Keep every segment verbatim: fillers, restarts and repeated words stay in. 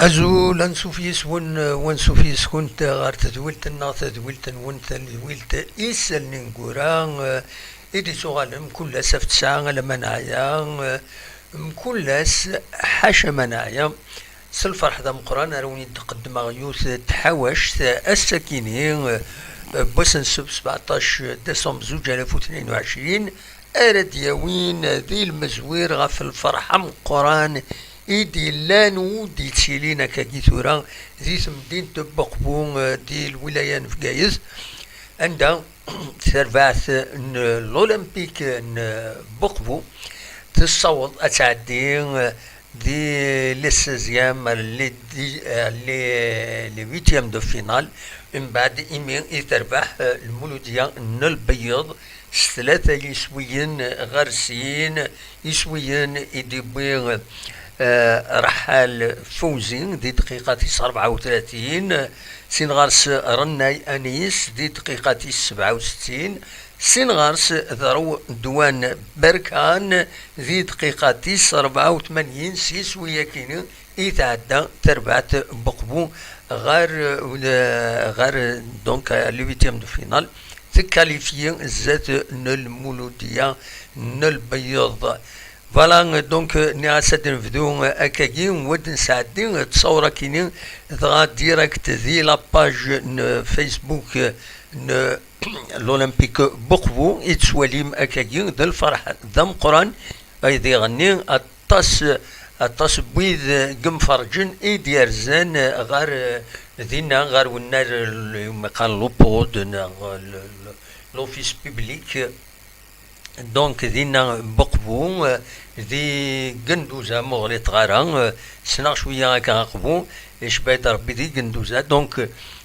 Azul, ansuf yes-wen, wansuf yes-kunt ɣer tedwilt-nneɣ, tadwilt-nwen, tadwilt Isallen Ineggura, eh, i d-ittuɣalen mkul ass af tesɛa alamma neɛya, eh, mkul ass ḥaca ma neɛya. S lferḥ d ameqqran ara wen-id-qeddmeɣ yiwet n tḥawact ass-akini, eh, n wass n ssebt, sbeɛṭac décembre zuǧ alaf u tnin u ɛecrin, ara d-yawin di lmezwir ɣef lferḥ ameqqran i d-yellan u d-yettilin akkagi tura di temdint n Buqbu, eh, di lwilaya n Bgayet, anda tarbaɛt n l'Olympique n Buqbu tessaweḍ ad tɛeddi, eh, di les seizièmes, les dix, eh, les, les huitièmes de finale, mbeɛd imi i terbeḥ, eh, Lmuludya n Lbeyyeḍ s tlata yiswiyen ɣer sin, iswiyen i d-iwwi, eh, Raḥal Fawzi di dqiqa tis rebɛa u tlatin, sin ɣer-s Rennay Anis di dqiqa tis sebɛa u settin, sin ɣer-s Ḍerw Dwan Berkan di dqiqa tis rebɛa u tmanyin, s yiswi-yakini i tɛedda terbaɛt Buqbu ɣer, ɣer, donc, les huitièmes de finale, tekkalifyi zdat n Lmuludya n Lbeyyeḍ. Voilà, donc, nniɣ-as ad nebdu akkagi, wa d-nesɛeddi ttṣawra-kini, dɣa direct di la page n Facebook n l'Olympique Buqbu i tettwalim akkagi, d lferḥ d ameqqran ay d-iɣenni aṭas, aṭas n wid n yimferrǧen i d-yerzan ɣer dinna, ɣer wennar, umi qqaren l'Opod neɣ l-, l-, l'Office Public. Donc, dinna Buqbu, eh, di Genduza, ma ur ɣliṭeɣ ara, eh, ssneɣ cwiya akka Aqbu, icba-d Rebbi di Genduza. Donc,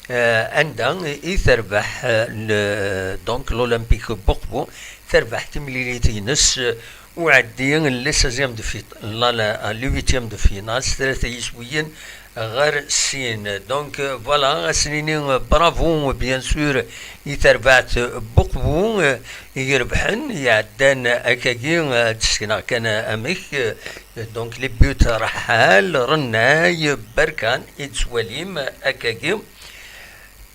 eh, anda i terbeḥ, eh, le-, donc, l'Olympique Buqbu, terbeḥ timlilit-ines, eh, uɛeddi n les seizièmes de finale, la, la, les huitièmes de finale, s tlata yiswiyen ɣer sin. Donc, euh, voilà, ad s-nini, euh, bravo, bien sûr, i terbaɛt, euh, Buqbu, euh, i irebḥen, iɛeddan akkagi, euh, ad d-sekneɣ kan, euh, amek, euh, donc, les buts Raḥal, Rennay, Berkan, i d-tettwalim akkagi.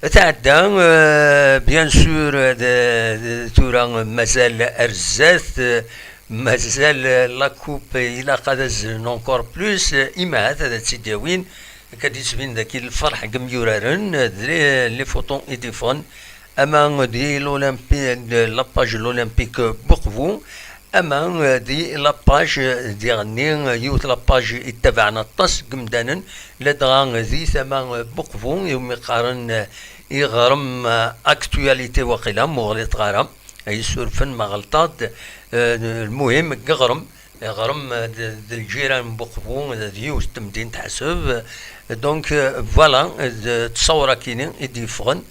Tɛedda, euh, bien sûr, euh, de, de, tura mazal ar zdat, euh, mazal, euh, la coupe, euh, ilaq ad azlen encore plus, euh, imahat ad tt-id-awin, akka d-isbin daki lferḥ n yimyuraren, euh, d les, les photos i d-iffɣen, ama di l'Olympi-, de la page l'Olympique Buqbu, ama, euh, di la page, euh, diɣenni, euh, yiwet la page ittabaɛen aṭas n yimdanen, ladɣa di tama, euh, Buqbu, iwumi qqaren, euh, iɣrem, euh, actualité waqila, ma ur ɣliṭeɣ ara, ay surfen ma ɣelṭeɣ-d, euh, lmuhim, deg iɣrem, iɣrem, euh, d, d lǧiran n Buqbu, d yiwet n temdint ḥseb. Donc, euh, voilà, d ttṣawra-kini i d-yeffɣen.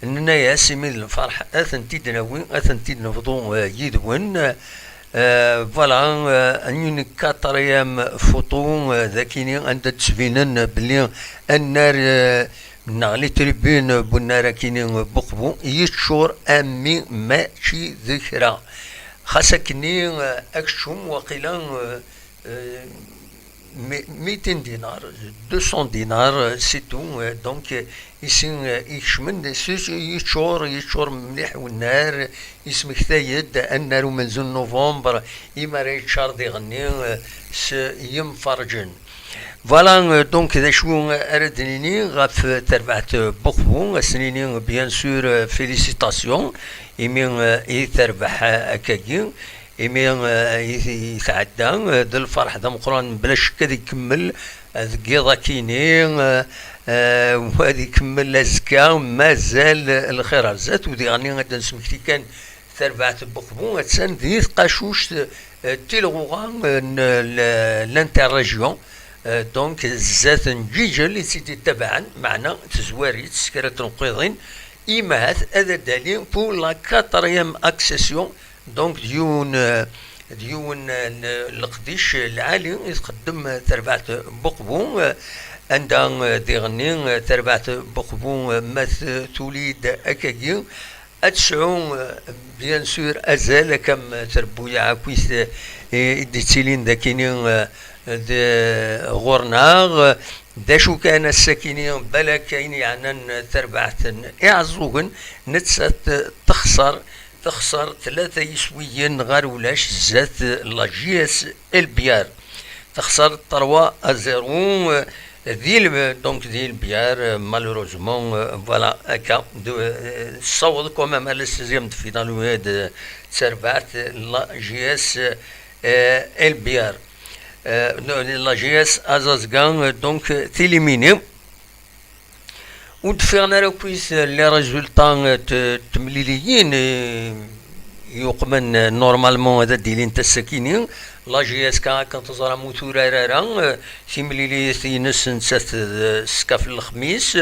Nenna-yas, imi d lferḥ, ad tent-id-nawi, ad tent-id-nebḍu, euh, yid-wen. Euh, voilà, euh, une quatrième photo, euh, d akini anda d-sbinen belli annar, euh, neɣ les tribunes n unnar akini, euh, Buqbu, yeččur am mi mačči d kra. Xas akkenni, euh, akeččum waqila, euh, euh, mi-, mitin dinar, deux cents dinars, euh, c'est tout, euh, donc, euh, ici, euh, ikecmen, c'est, yeččur, yeččur mliḥ wennar, ismektay-d annar umenzu n novembre, imi ara yeččar diɣenni, euh, s yimferǧen. Voilà, euh, donc, d acu ara d-nini ɣef terbaɛt, euh, Buqbu, ad s-nini, bien sûr, euh, félicitations, imi, euh, i terbeḥ, euh, akkagi. Imi, eh, i, i tɛedda, eh, d lferḥ d ameqqran, bla ccek ad ikemmel, eh, deg yiḍ akini, eh, eh, u ad ikemmel azekka, mazal, eh, lxir ar zdat, u diɣenni ad d-nesmekti kan tarbaɛt n Buqbu, attan di tqacuct, eh, tilɣuɣa, eh, n l-, l'interrégion, eh, donc zdat n Ǧiǧel i tt-id-ittabaɛen, meɛna tezwar-itt s kra n tneqqiḍin, imahat ad d-ali pour la quatrième accession, donc, d yiwen, eh, d yiwen, eh, n leqdic lɛali i txeddem, eh, terbaɛt Buqbu, eh, anda, eh, diɣenni, eh, terbaɛt Buqbu, eh, ma t-, tuli-d akkagi, ad tesɛu, eh, bien sûr, azal akka am trebbuyaɛ akkit, eh, i d-ittilin d akini, eh, d ɣur-neɣ. D acu kan, ass-akini, balak ayen yeɛnan tarbaɛt n Iɛeẓẓugen, nettat texṣer, texṣer tlata yiswiyen ɣer ulac zdat la J S L B R. Texṣer trois à zéro, di l-, donc di L B R, malheureusement, voilà, akka. Tessaweḍ quand même à la seizième de finale, d tarbaɛt la J S L B R. La J S Aẓaẓga, donc, t'éliminer. Ur d-ffiɣen ara akk les résultats n temliliyin yuqmen normalement ad d-ilint ass-akini. La J S K, akken teẓram, ur turar ara, timlilit-ines nettat d Skaf Lexmis,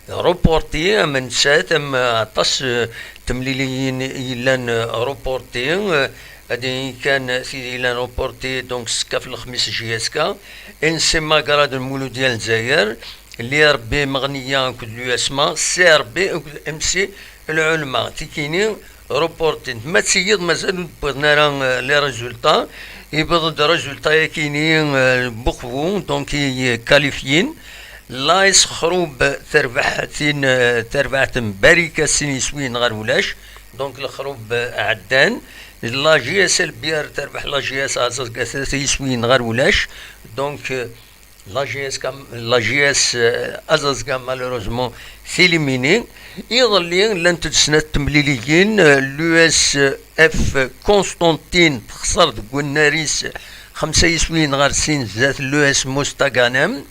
reporté, am nettat, am aṭas n temliliyin yellan reporté. Ad d-iniɣ kan tid yellan reporté, donc, Skaf Lexmis J S K, N C Magrad Lmuludya Lezzayer, l'I R B Meɣniya akked l'U S M A, C R B akked M C Lɛulma. Tikini reporté. Ma d tiyiḍ mazal ur d-wwiḍen ara les résultats. Yewweḍ-d résultat-yakini n Buqbu, donc, i qualifié. L'A S Xrub terbeḥ tin, terbeḥ n Barika sin yiswiyen ɣer ulac, donc Lexrub ɛeddan. La J S L B R terbeḥ la J S Aẓaẓga tlata yiswiyen ɣer ulac, donc, la J S K, la J S Aẓaẓga, malheureusement, t'éliminer. Iḍelli llant-d snat temliliyin, l'U S F Constantine texṣer deg unnar-is xemsa yiswiyen ɣer sin zdat l'U S Mostaganem.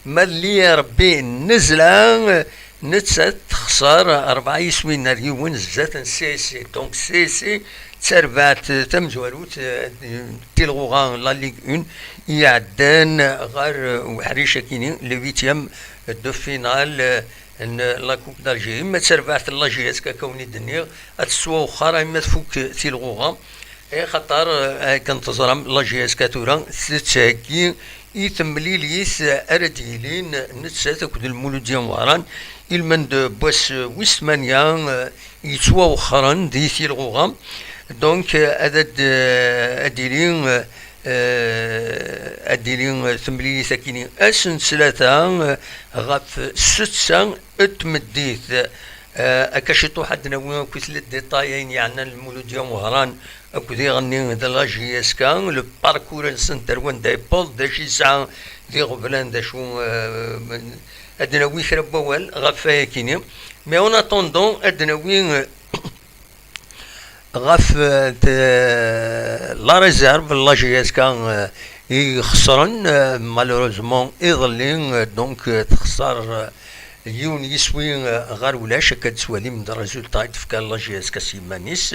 Ma d l'I R B Nezla, nettat texṣer rebɛa yiswiyen ar yiwen zdat n C S C. Donc, C S C d tarbaɛt tamezwarut, eh, n tilɣuɣa la Ligue un iɛeddan ɣer, eh, uḥric akini, le huitième de finale, eh, n la Coupe d'Algérie. Ma d tarbaɛt n la J S K, akka wen-d-nniɣ, ad tettwawexxer arma tfuk tilɣuɣa. Axaṭer, eh, akken teẓram, la J S K tura tettheggi i temlilit ara d-yilin nettat akked Lmuludya n Wehran, ilmend n wass wis tmanya, eh, yettwawexxren di tilɣuɣa. Donc, eh, ad, ad, eh, ad d-tili, eh, ad d-tili temlilit akini ass n ttlata, eh, ɣef setta n tmeddit. Eh, akka ciṭuḥ ad d-nawi akkit les détails ayen yeɛnan Lmuludya n Wehran akked iɣenni de la J S K, le parcours-nsent ar wanda yewweḍ, d acu yesɛa d iɣeblan, d acu, eh, ad d-nawi kra n wawal ɣef wayakini. Mais en attendant, ad d-nawi, eh, ɣef, eh, t-, la réserve, la J S K, eh, i ixesren, eh, malheureusement, iḍelli, eh, donc, eh, texṣer, eh, yiwen yiswi, eh, ɣer ulac, akka d-tettwalim d résultat i d-tefka la J S K s yiman-is.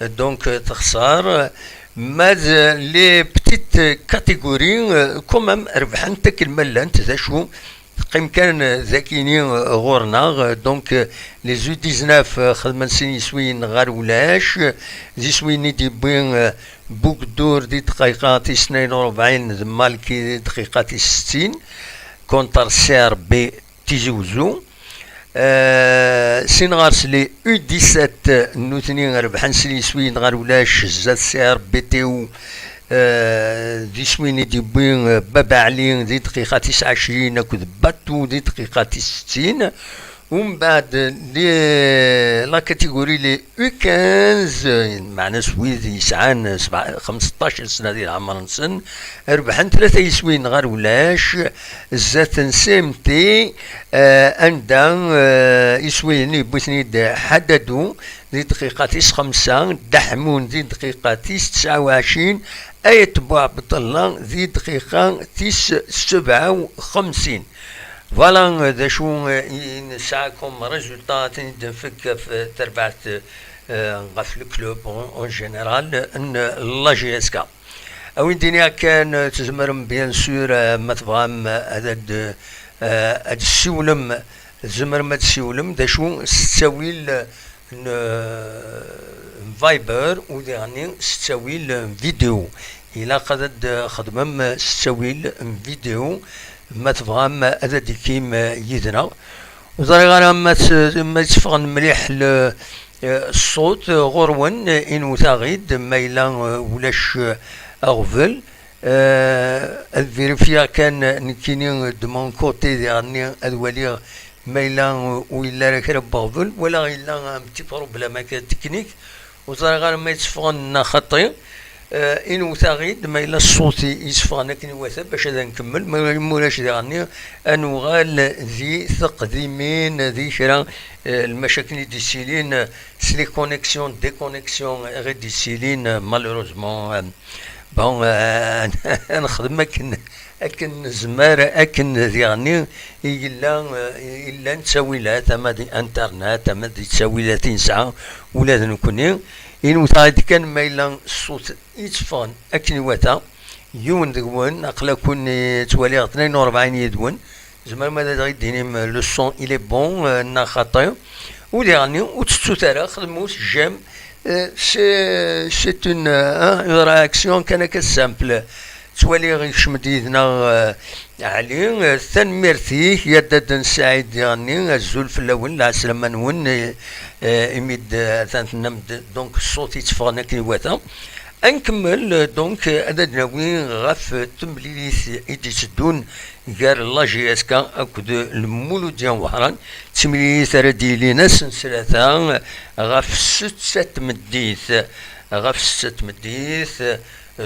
Eh, donc, eh, texṣer. Ma d les petites catégories, eh, quand même, rebḥent akken ma llant, d acu, teqqim kan, eh, d akini, eh, ɣur-neɣ. Eh, donc, eh, les U dix-neuf, eh, xedmen sin yiswiyen ɣer ulac. D iswiyen i d-yewwi, eh, Bugdur di dqiqa tis tnayen u rebɛin, d Malki di dqiqa tis settin, contre C R B Tizi Uzzu. Eh, sin ɣer-s les U dix-sept, nutni rebḥen sin yiswiyen ɣer ulac zdat C R B T U, eh, d iswiyen i d-yewwi, eh, Baba Ɛli di dqiqa tis ɛecrin akked Batu di dqiqa tis settin. Umbeɛd, les, la catégorie les U quinze, meɛna s wid yesɛan sebɛa, xemseṭṭac sna di leɛmer-nsen, rebḥen tlata yiswiyen ɣer ulac, zdat n C M T, eh, anda, eh, iswiyen yewwi-ten-id Ḥadadu di dqiqa tis xemsa, Dda Ḥmun di dqiqa tis tesɛa u ɛecrin, Ayt Buɛebdella di dqiqa tis sebɛa u xemsin. Voilà, eh, d acu, eh, i nesɛa comme résultat, ad ten-id-nfek ɣef, eh, terbaɛt, eh, ɣef le club en, en général n la J S K. A win d-iniɣ kan, eh, tzemrem, bien sûr, eh, ma tebɣam, eh, ad, ad, eh, ad tessiwlem, tzemrem ad tessiwlem, d acu, s ttawil, eh, n, eh, Viber, u diɣenni s ttawil n vidéo. Ilaq ad, ad xedmem s ttawil n vidéo ma tebɣam ad ad-ikim yid-neɣ. Ur ẓriɣ ara ma t-, ma yetteffɣen mliḥ le, eh, ṣṣut, eh, ɣur-wen, eh, inwet-aɣ-id ma yella, eh, ulac, eh, aɣbel. Euh, ad vérifier kan nekkini de mon côté, diɣenni ad waliɣ ma yella ur yelli ara kra n weɣbel, wala yella un petit problème akka technique, ur ẓriɣ ara ma yetteffɣen neɣ xaṭi. Euh, inwet-aɣ-id ma yella ṣṣut yetteffɣen akken iwata bac ad nkemmel, ma ma ulac diɣenni ad nuɣal di teqdimin, di kra, euh, lmacaken i d-yettilin, euh, s les connexions, déconnexions i ɣ-id-yettilin, euh, malheureusement, euh, Bon, euh, ad nexdem akken, akken nezmer, akken diɣenni i yella, euh, i llan ttawilat, ama di internet, ama di ttawilat i nesɛa ula d nekkni. Inwet-aɣ-id kan ma yella ṣṣut yetteffɣen akken iwata, yiwen deg-wen, aql-aken ttwaliɣ tnayen u rebɛin yid-wen, tzemrem ad aɣ-d-tinim le son il est bon, euh, neɣ xaṭi. U diɣenni ur tettut ara, xedmet j'aime. Euh, c'est, c'est une, euh, une réaction kan akka simple. Ttwaliɣ yekcem-d yid-neɣ, euh, Ɛli. Euh, tanemmirt-ik, ya Dad n Saɛid diɣenni, azul fell-awen, lɛeslama-nwen, euh, euh, imi d, euh, atan tennam-d, donc, ṣṣut yetteffɣen akken iwata. Ad nkemmel, euh, donc, euh, ad d-nawi ɣef temlilit i d-itteddun gar la J S K akked Lmuludya n Wehran, d timlilit ara d-yilin ass n ttlata ɣef ssetta n tmeddit, ɣef ssetta n tmeddit,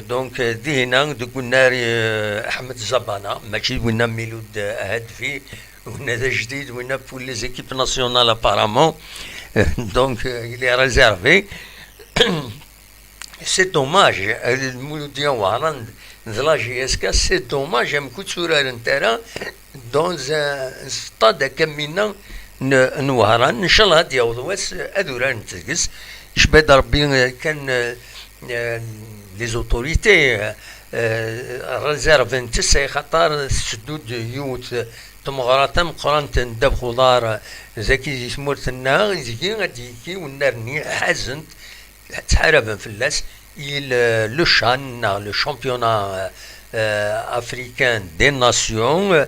donc, dihina deg unnar, eh, Ahmed Zabana, mačči d winna Miloud Hadfi, winna d ajdid, winna pour les équipes nationales apparemment, donc, eh, il est réservé. C'est dommage, euh, Lmuludya n Wehran d la J S K, c'est dommage, amek ur tturarent ara dans un stade akka am winna n, n Wehran. Ncallah ad yaweḍ wass, euh, ad urarent deg-s. Icba-d Rebbi, euh, kan, euh, euh, les autorités, euh, euh, réservent-tt, ay xaṭer tetteddu-d yiwet tmeɣra tameqqrant n ddabex uḍar, euh, dagi di tmurt-nneɣ, deg-i ad d-yekki wennar-nni ḥazen, ttḥaraben fell-as, il, euh, le CHAN, neɣ le Championnat, euh, euh, Africain des Nations, euh,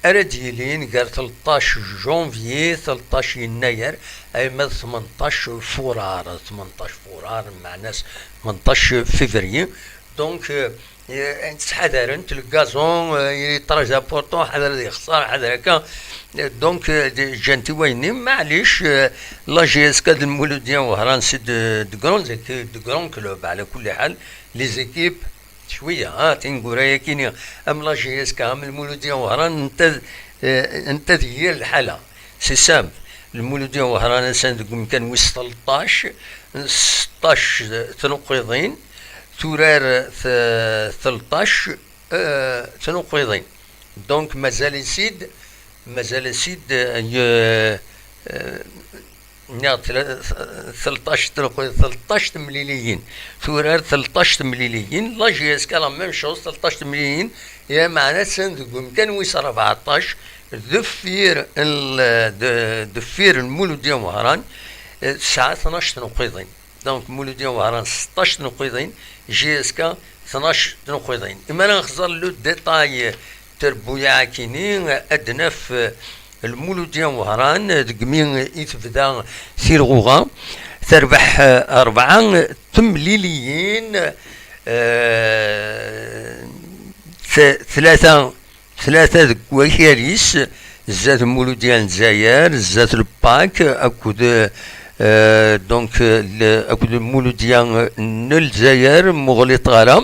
ara d-yilin gar tleṭṭac janvier, tleṭṭac yennayer, arma d tmenṭac furar, tmenṭac furar, meɛna-s tmenṭac février. Donc, euh, Eh, ttḥadarent le gazon, eh, il est très important, ḥader ad yexṣer, ḥader akka. Eh, donc, eh, d-, ǧǧant i wayenni, maɛlic, eh, la J S K d Lmuludya n Wehran, c'est de, de grandes équipes, de grands clubs, ɛla kulli ḥal, les équipes, cwiya, ha, tineggura-yakini, am la J S K, am Lmuludya n Wehran, nta d, eh, nta d yir lḥala. C'est simple. Lmuludya n Wehran atan deg umkan wis tleṭṭac, seṭṭac tnuqiḍin, turar t-, tleṭṭac, euh, tnuqiḍin. Donc, mazal-itt-id, mazal-itt-id, euh, euh, nniɣ tla-, tleṭṭac tnuqiḍin, tleṭṭac temliliyin. Turar tleṭṭac temliliyin. La J S K, la même chose, tleṭṭac temliliyin. Lameɛna attan deg umkan wis rbeɛṭac, deffir n l-, de-, deffir n Muludya n Wehran, eh, tesɛa tnac tnuqiḍin. Donc, Muludya n Wehran seṭṭac tnuqiḍin, J S K tnac tnuqiḍin. Imi ara nxeẓẓer le détail n trebbuyaɛ-akini, ad naf, eh, Lmuludya n Wehran, eh, deg mi i tebda tirɣuɣa, terbeḥ, eh, rebɛa temliliyin, eh, t-, tlata, tlata deg wakal-is, zdat Muludya n Lezzayer, zdat Lpak, akked, eh, donc, le, akked Muludya n Lezzayer, muɣliṭ ara.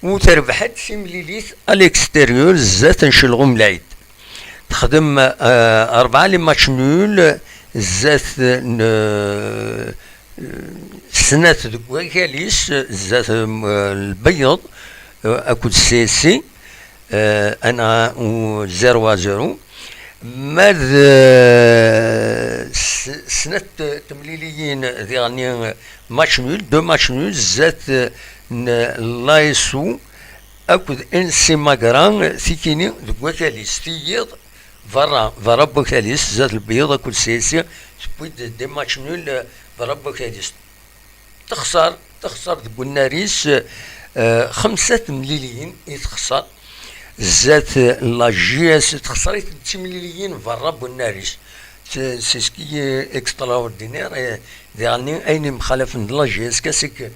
U terbeḥ-d timlilit à l'extérieur, zdat n Celɣum Lɛid. Texdem, eh, rebɛa les matchs nuls, zdat n, eh, snat deg wakal-is, zdat, eh, Lbeyyeḍ, eh, akked C S C, eh, un à un, zéro à zéro. Ma d, eh, s-, snat temliliyin diɣenni, eh, match nul, deux matchs nuls, zdat, eh, n l'A S O akked N C Magra, tikini deg wakal-is, tiyiḍ berra, berra n wakal-is, zdat Lbeyyeḍ akked C S C, tewwi-d des matchs nuls, eh, berra n wakal-is. Texṣer, texṣer deg unnar-is, eh, xemsa temliliyin i texṣer. Zdat, eh, la J S, texṣer-it d timliliyin berra n unnar-is. C'est, c'est ce qui est extraordinaire. Et diɣenni, ayen imxalafen d la J S K, c'est que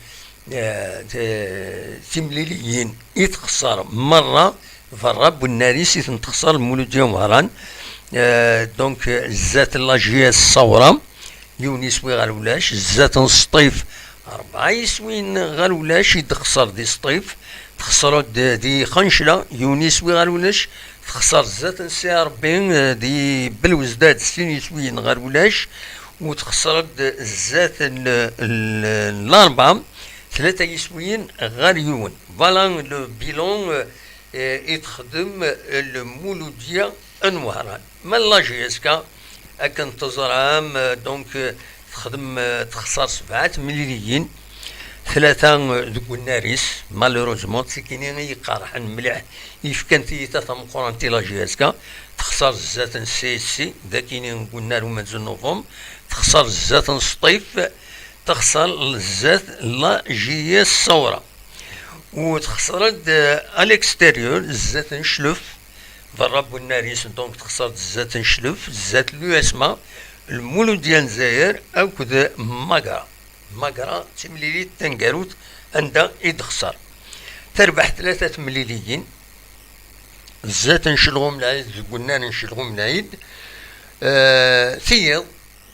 eh, t-, timliliyin i texṣer merra, berra n unnar-is i ten-texṣer Lmuludya Wehran. Eh, donc, zdat la J S Ṣawra, yiwen iswi ɣer ulac, zdat n Sṭif, rebɛa iswiyen ɣer ulac i d-texṣer di Sṭif, texṣer-d di Xencla, yiwen iswi ɣer ulac, texṣer zdat n Si Ṛebbi, eh, di Belwezdad, sin iswiyen ɣer ulac, u texṣer-d zdat n, n, n Larebɛa, tlata yiswiyen ɣer yiwen. Voilà le bilan, euh, euh, i texdem Lmuludya n Wehran. Ma la J S K, akken teẓram, euh, donc, euh, texdem, euh, texṣer sebɛa temliliyin, tlata, euh, deg unnar-is, malheureusement, d tikini i iqerḥen mliḥ, yefkan tiyita tameqqrant i la J S K, texṣer zdat n C S C, d akini deg unnar umenzu n Novembre, texṣer zdat n Sṭif, texṣer zdat la J S Ṣawra. U texṣer-d, euh, à l'extérieur, zdat n Cclef, berra n unnar-is, donc texṣer-d zdat n Cclef, zdat l'U S M A, Lmuludya n Lezzayer akked Magra. Magra d timlilit taneggarut anda i d-texṣer. Terbeḥ tlata temliliyin, zdat n Celɣum Lɛid, deg unnar n Celɣum Lɛid. Eh, tiyiḍ,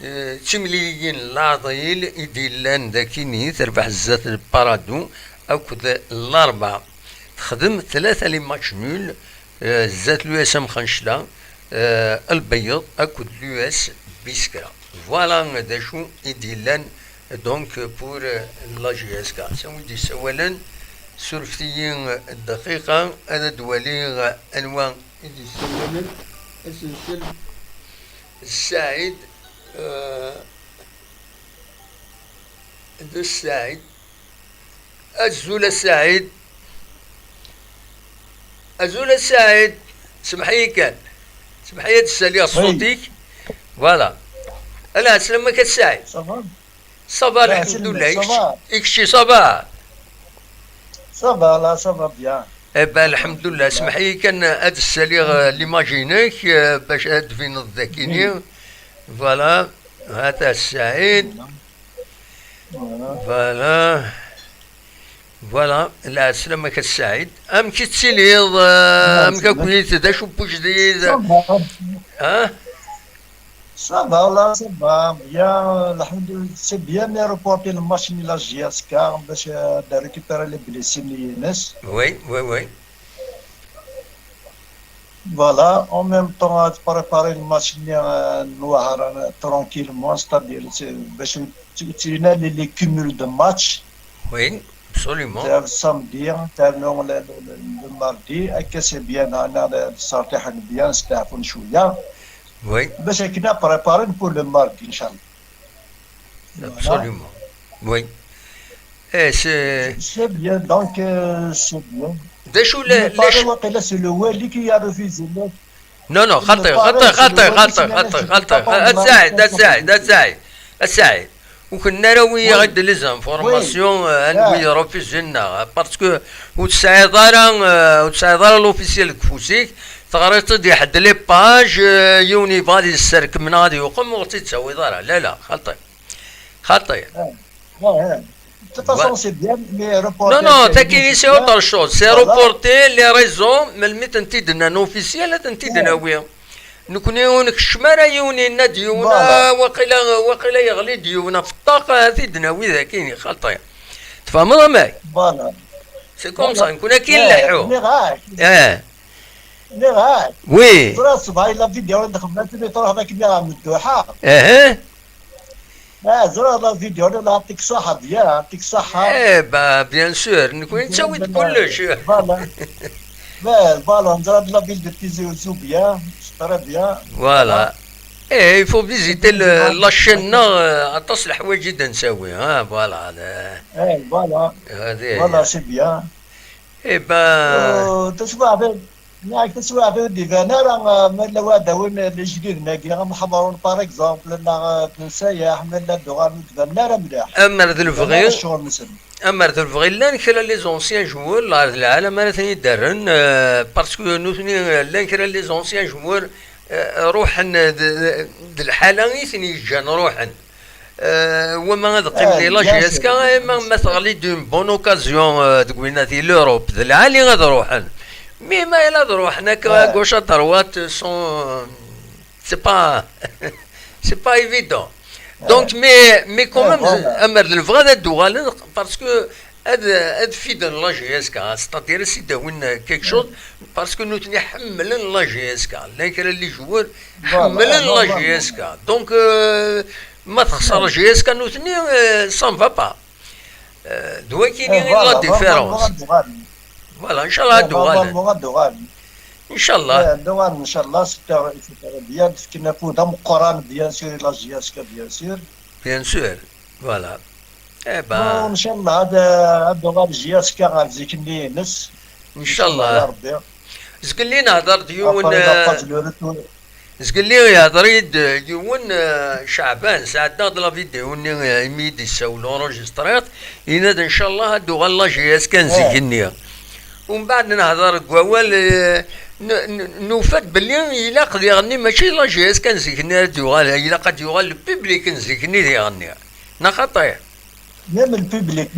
eh, d timliliyin n Leɛḍil i d-yellan d akini, terbeḥ zdat n Parado akked Larebɛa. Texdem tlata les matchs nuls, eh, zdat l'U S M Xencla, eh, Lbeyyeḍ akked l'U S Biskra. Voilà d acu i d-yellan, donc, pour, euh, la J S K. Sin wid d-yessawalen, surfet-iyi dqiqa, ad d-waliɣ anwa i d-yessawalen. Asentel Saɛid, euh, de Saɛid. Azul a Saɛid. Azul a Saɛid. Semḥ-iyi kan. Semḥ-iyi ad ssaliɣ ṣṣut-ik. Voilà. Ala, sslam-ak a Saɛid. Ça va? Ça va, alḥemdulillah. I kečči, ça va? Ça va, là, ça va bien. Eh ben, alḥemdulillah. Semḥ-iyi kan ad ssaliɣ, euh, l'image-inek, euh, bac ad d-tbineḍ d akini. Voilà. Hata Saɛid. Voilà. Voilà. Voilà. Lɛeslama-k a Saɛid. Amek i tettiliḍ? Euh, amek akk-it? D acu n wejdid? Ça va. Hein? Ça va, là, ça va. Bien, alhamdulillah, c'est bien, mais reporter le match ni la J S K, bac, euh, de récupérer les blessés, ni Younes. Oui, oui, oui. Voilà, en même temps, ad préparer le match-nni, euh, n Wehran, euh, tranquillement, c'est-à-dire, c'est, bac ur tt-, ur ttili ara les, les cumuls de matchs. Oui, absolument. Tɛerf samedi, ternu le, le, le, le mardi, akka c'est bien, ana, le, le sartiḥ bien, steɛfun cwiya. Oui. Bac akken ad préparer pour le mardi, inchallah. Voilà. Absolument. Oui. Eh, c'est... C'est bien, donc, euh, c'est bien. D acu la, mais la paraît, waqila, c'est le wali qui a refusé. Non, non, xaṭi, xaṭi, xaṭi, xaṭi, xaṭi, xaṭi. A Saɛid, a Saɛid, a Saɛid, a Saɛid. Ur kenen ara wi-yaɣ-d les informations, euh, anwi i refusen-aɣ, parce que ur tesɛiḍ ara, euh, ur tesɛiḍ ara l'officiel deg ufus-ik, teɣriḍ-id i ḥedd les pages, euh, yiwen yebɣa ad yesserkem neɣ ad yuqem, ur ɣ-tt-id-tawiḍ ara. La, la, xaṭi. Xaṭi. Ah, ah, ah. De toute façon, c'est bien, mais reporter... Non, non, c'est takini, c'est autre chose. C'est reporter les raisons, melmi tent-id-nnan officiel, ad tent-id-nawi. Nekni ur nkeččem ara, yiwen yenna-d yiwen, ah, waqila, waqila yeɣli-d yiwen ɣef ṭṭaq, ad t-id-nawi d akini, xaṭi. Tfehmeḍ amek? Voilà. C'est comme ça, nekni akka i nleḥḥu. Nniɣ-ak. Eh. Nniɣ-ak. Oui. Tura ṣṣbeḥ la vidéo i d-xedmeɣ, mi truḥeḍ akken ɣer Medduḥa. Aha. Ah, ẓriɣ la vidéo-nni, la, yeɛṭik ṣṣeḥḥa, bien, yeɛṭik ṣṣeḥḥa. Eh, bah, bien sûr, nekni nettawi-d kullec. Voilà. Mais, voilà, neẓra de la ville de Tizi Ouzou, bien, c'est très bien. Voilà. Eh, il faut visiter le, la chaîne, non, euh, aṭas leḥwayeǧ i d-nettawi, hein, voilà. Eh, voilà. Voilà, c'est bien. Eh ben, euh, taswiɛt, Nniɣ-ak taswiɛt ur d-iban ara, euh, ma yella waɛdawen, euh, ijdiden-agi, am Ḥemrun, par exemple, neɣ, euh, Bnsayeḥ, ma yella d-uɣalen ur d-banen ara mliḥ. Amer d lebɣi, ccɣel-nsen. Amer d lebɣi, llan kra les anciens joueurs, lɛerḍ lɛalam ara ten-id-rren, euh, parce que nutni, euh, llan kra les anciens joueurs, euh, ruḥen, euh, d, d, d lḥala i ten-yeǧǧan ruḥen. Euh, wama ad qqimen di la J S K, ma, ma teɣli-d une bonne occasion, euh, deg winna di l'Europe, d lɛali ad ruḥen. Mais ma yella ad ruḥen akka à gauche, à droite, sont, euh, c'est pas, c'est pas évident. Donc, mais, mais quand même, amer d nebɣa ad d-uɣalen, parce que ad, ad fiden la J S K, c'est-à-dire ad s-id-awin quelque chose, parce que nutni ḥemmlen la J S K, llan kra n les joueurs ḥemmlen la J S K. Donc, euh, ma texṣer la J S K nutni, euh, ça ne va pas. Euh, d wakini i la différence. Voilà, inchallah ad d-uɣalen. Inchallah. Ad d-uɣalen, inchallah, c'est très bien, fken afud ameqqran, bien sûr, i la J S K, bien sûr. Bien sûr, voilà. Eh ben, inchallah, ad, ad d-uɣal J S K ɣer zik-nni-ines. Inchallah. Ya Rebbi. Zgelli nehder-d yiwen, après la page, le retour. Zgelli ihder-iyi-d yiwen, eh, Ceɛban, sɛeddaɣ-d la vidéo-nni, eh, imi i d-issawel, enregistriɣ-t, yenna-d, inchallah, ad d-uɣal la J S K n zik-nni. Umbeɛd nehder deg wawal, eh, n-, n-, nufa-d belli ilaq diɣenni, mačči la J S K n zik-nni ara d-yuɣal, ilaq ad d-yuɣal le public n zik-nni diɣenni. Neɣ xaṭi? Même le public,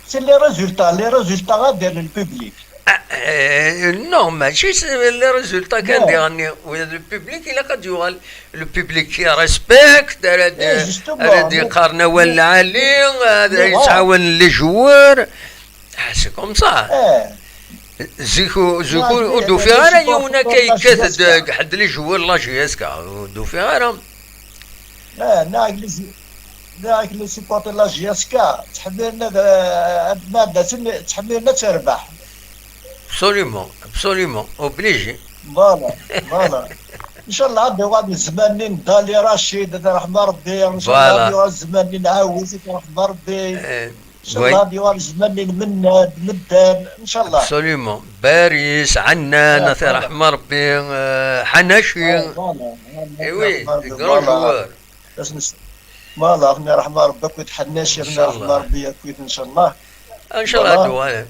c'est les résultats, les résultats ad d-yerr le public. Ah, eh, non, mačči s les résultats kan diɣenni. Le public, ilaq ad d-yuɣal. Le public i respecte, ara d-, ara d-yeqqaren awal lɛali, ara yettɛawanen les joueurs. Ah, c'est comme ça. Zik, zik ur d-ufiɣ ara yiwen akka yekkat-d deg ḥedd les joueurs la J S K. Ur d-ufiɣ ara. Ah, neɣ les, neɣ les supporters la J S K ttḥemmilen ad, ad, ma d-asen, ttḥemmilen ad terbeḥ. Absolument, absolument, obligé. Voilà, voilà. Inchallah ad yuɣal zzman-nni n Dali Racid, ad iṛḥem Rebbi. Inchallah ad yuɣal zzman-nni n Ɛawez, ad iṛḥem Rebbi. Inchallah ad yuɣal zzman-nni n Mennad, Meddan, inchallah. Absolument. Baris, Ɛennan, ad iṛḥem Rebbi, eh, Ḥanaci. Eh oui, des grands joueurs. Voilà, ad iṛḥem Rebbi akked Ḥanaci, ad iṛḥem Rebbi akked, inchallah. Inchallah ad d-uɣalen.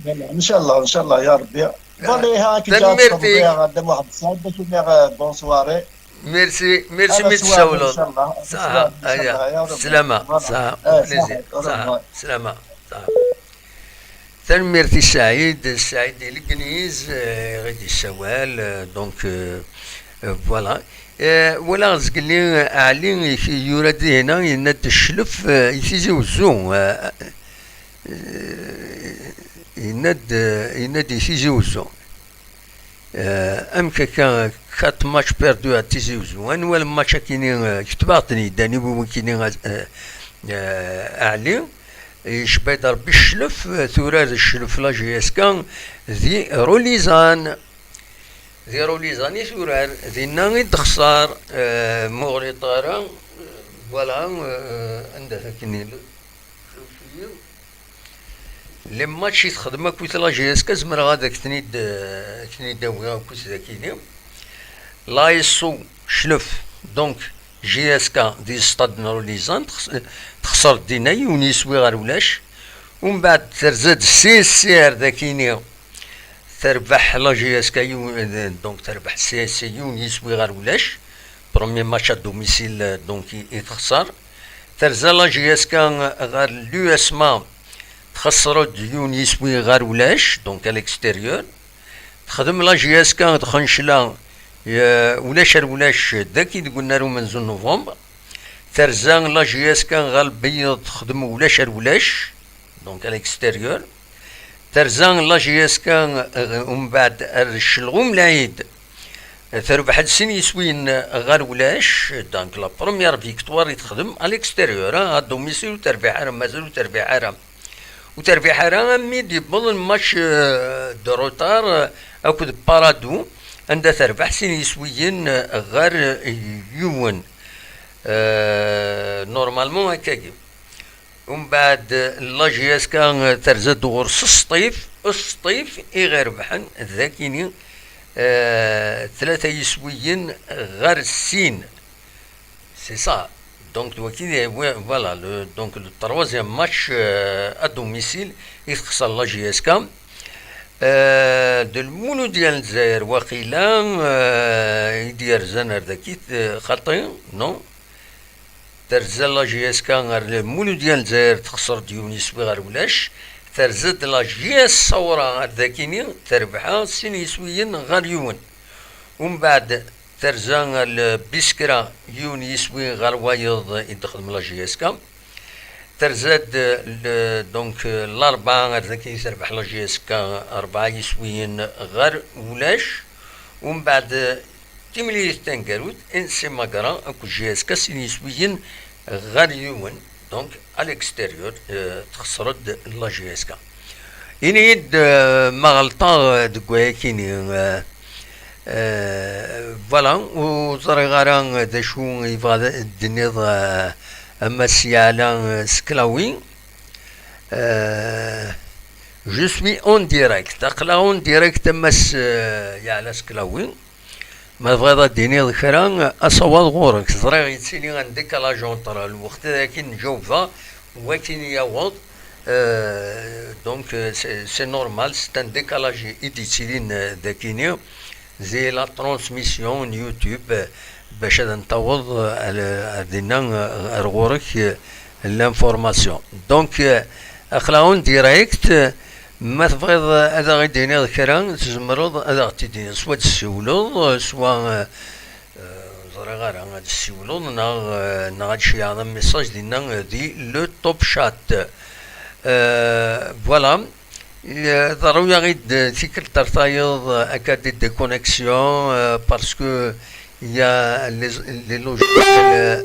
Voilà, inchallah, inchallah, ya Rebbi. Voilà, iha, ki ǧa. Tanemmirt-ik. Bonne soirée. Merci, merci mi d-tsawleḍ. Saha, aya. Slama, saha, au plaisir. Saha, slama, saha. Tanemmirt i Saɛid, Saɛid di Legliz, eh, i ɣ-d-yessawal, eh, donc, eh, eh, voilà. Eh, walaɣ zgelli, eh, Ɛli, i k-, yura-d dihina, yenna-d cclef, eh, i Tizi Wezzu, eh, eh, yenna-d, eh, yenna-d i Tizi Wezzu. Eh, amek akka, quatre matchs perdus à Tizi Wezzu? Anwa le match akini, eh, ketbeɣ-ten-id, aniwi wikini, eh, eh, Ɛli? Icba-d Rebbi cclef, eh, turar cclef la J S K di Rulizan. Di Rulizan i turar, dinna i d-texṣar, eh, ma ur ɣliṭeɣ ara, eh, voilà, eh, anda-t akini? Les matchs i texdem akkit la J S K, zemreɣ ad ak-ten-id, eh, ak-ten-id-awiɣ akkit d akini. La S O cclef, donc, J S K di stade n Rulizan, tex-, texṣer dinna yiwen yiswi ɣer ulac. Umbeɛd terza-d C S C R d akini, terbeḥ la J S K yiwen, donc terbeḥ C S C yiwen yiswi ɣer ulac. Premier match à domicile, donc, i, i texṣer. Terza la J S K ɣer l'U S M A, txeṣṣer-d yiwen yiswi ɣer ulac, donc à l'extérieur. Texdem la J S K d Xencla, eh, ulac ar ulac, dagi deg unnar umenzu n novembre. Terza la J S K ɣer Lbeyyeḍ, texdem ulac ar ulac, donc à l'extérieur. Terza la J S K, eh, umbeɛd ar Ccelɣum Lɛid, terbeḥ-d sin yiswiyen ɣer ulac, donc la première victoire i texdem à l'extérieur, hein, à domicile ur terbiḥ ara, mazal ur terbiḥ ara. Ur terbiḥ ara, armi d-yewweḍ match, euh, de retard, euh, akked Paradou, anda terbeḥ sin yiswiyen, euh, ɣer, euh, yiwen. Euh, normalement, akkagi. Umbeɛd, la J S K, euh, terza-d ɣur-s Sṭif, Sṭif i ɣ-irebḥen, d akini, euh, tlata yiswiyen ɣer sin. C'est ça. Donc, d waki, voilà, le, donc, le troisième match, euh, à domicile, i texṣer la J S K. Euh, d Lmuludya n Lezzayer, waqila, euh, i d-yerzan ar daki, euh, xaṭi, non? Terza la J S K ɣer Muludya n Lezzayer, texṣer-d yiwen yiswi ɣer ulac. Terza-d la J S Saoura ar dakini, terbeḥ sin yiswiyen ɣer yiwen. Umbeɛd terza Lbiskra yiwen yiswi ɣer wayeḍ i d-texdem la J S K. Terza-d l-, donc, Larebɛa ar dakini terbeḥ la J S K rebɛa yiswiyen ɣer ulac. Umbeɛd timlilit taneggarut, N C Magra akked J S K sin yiswiyen ɣer yiwen, donc à l'extérieur, euh, texṣer-d la J S K. Ini-yi-d, euh, ma ɣelṭeɣ, euh, deg wayakini, euh, euh, voilà, ur ẓriɣ ara d acu yebɣa d-, d-tiniḍ, euh, a Mass Yeɛla, euh, Sklawi. Euh, je suis en direct. Aql-aɣ en direct a Mass, euh, Yeɛla Sklawi. Ma tebɣiḍ ad d-tiniḍ kra, asawaḍ ɣur-k. Ẓriɣ yettili un décalage entre lweqt dagi nǧawbeɣ, wakin yaweḍ. Euh, donc, euh, c'est, c'est normal, c'est un décalage i d-yettilin, euh, dakini. Di la transmission n YouTube, euh, bac ad n-taweḍ, euh, ar, ar dinna, euh, ar ɣur-k, euh, l'information. Donc, euh, aql-aɣ en direct, euh, ma tebɣiḍ, euh, ad aɣ-id-tiniḍ kra, tzemreḍ ad aɣ-t-id-tiniḍ, soit ad tessiwleḍ, euh, soit, euh, euh, ur ẓriɣ ara, ad tessiwleḍ neɣ, euh, neɣ ad d-tceyyɛeḍ un message dinna, euh, di le top chat. Euh, voilà. Euh, ḍerru-yaɣ-id, euh, tikkelt ar tayeḍ, euh, akka di déconnexion, euh, parce que il y a les, les logiciels, euh,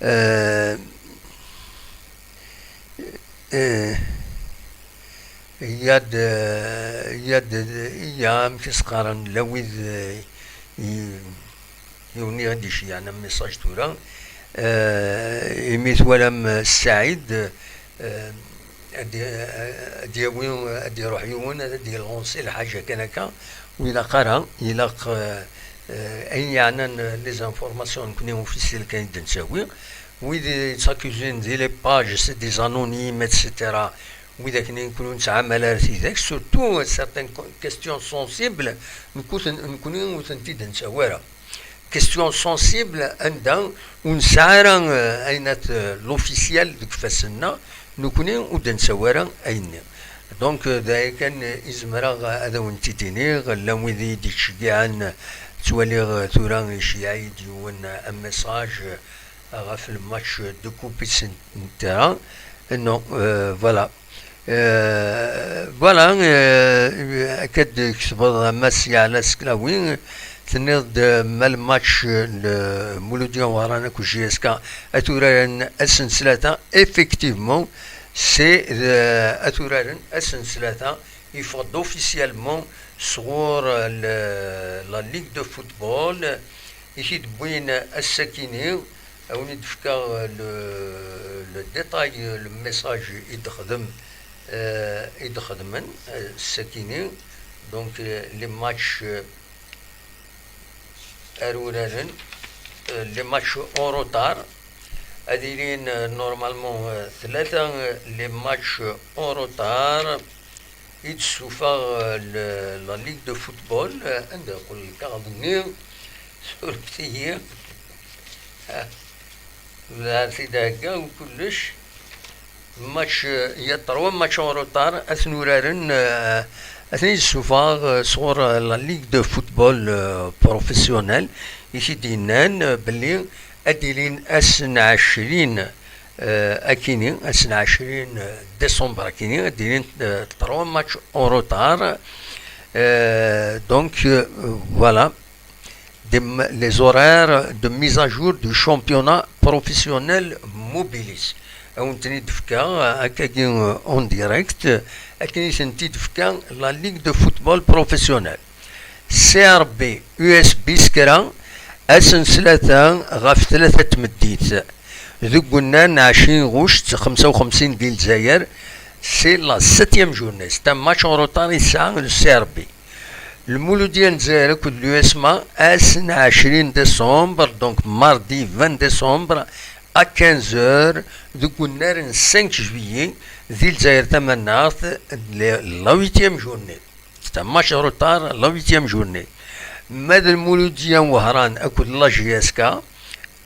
euh, euh, il y a de, il y a de, il y a, amek i s-qqaren, la wid, euh, i-, yiwen i ɣ-d-iceyyen un message tura, euh, imi twalam, euh, Saɛid, euh, ad, ad d-yawi, ad d-iruḥ yiwen, ad d-yelɣunsi lḥaǧa kan akka, ur ilaq ara, ilaq, euh, euh, ayen yeɛnan, euh, les informations nekni officielles kan i d-nettawi, wid yettaccusin di les pages, c'est des anonymes, et cetera. Wid akken i nekni ur nettɛamal ara tidak, surtout certaines co-, questions sensibles, nekni ur ten-, nekni ur tent-id-nettawi ara. Question sensible, anda ur nesɛi ara, euh, ayen at, euh, l'officiel deg ifassen-nneɣ, nekni ur d-nettawi ara ayenni. Donc, euh, d aya kan, euh, i zemreɣ, euh, ad awen-t-id-iniɣ, llan wid i yi-d-ittceggiɛen, ttwaliɣ, euh, tura iceyyeɛ-iyi-d yiwen, euh, un message, euh, ɣef le match de coupe n tira. Non, euh, voilà. Euh, voilà, euh, akka d-tketbeḍ a Mass Yeɛla Sklawi, tenniḍ-d, euh, ma le match, euh, le Muludya Wehran akked J S K ad uraren ass n ttlata, effectivement, c'est, euh, ad uraren ass n ttlata, yeffeɣ-d officiellement sɣur, euh, le, la Ligue de football, i t-id-wwin ass-akini, a wen-id-fkeɣ le, le détail, le message i d-xdem, euh, i d-xedmen, euh, ass-akini. Donc, euh, les matchs, euh, ar uraren, euh, les matchs en retard. Ad ilin, euh, normalement, euh, tlata, euh, les matchs en retard. I d-ssuffeɣ, euh, le, la Ligue de football, euh, anda yeqqel lkaɣeḍ-nni, surfet-iyi. Ah, bdar-t-id hegga u kullec. Match, euh, il y a trois matchs en retard, ad ten-uraren, euh, ad ten-id-ssuffeɣ, euh, sɣur, euh, la Ligue de football, euh, professionnel, i t-id-yennan, euh, belli ad d-ilin ass n ɛecrin, euh, akini, ass n ɛecrin décembre akini, ad d-ilin, euh, trois matchs en retard. Euh, donc, euh, voilà. Des m-, les horaires de mise à jour du championnat professionnel mobilis. A wen-ten-id-fkeɣ, euh, akkagi, euh, en direct, euh, akken i tent-id-tefka la Ligue de football professionnel. C R B U S Biskra, ass n ttlata ɣef tlata n tmeddit, deg unnar n ɛecrin ɣuct xemsa u xemsin di Lezzayer, c'est la septième journée. C'est un match en retard i tesɛa le C R B. Lmuludya n Lezzayer akked l'U S M A, ass n ɛecrin décembre, donc mardi vingt décembre, à quinze heures, deg unnar n cinq juillet, di Lezzayer Tamannaɣt, le, la huitième journée. C'est un match en retard, la huitième journée. Ma d Lmuludya n Wehran akked la J S K,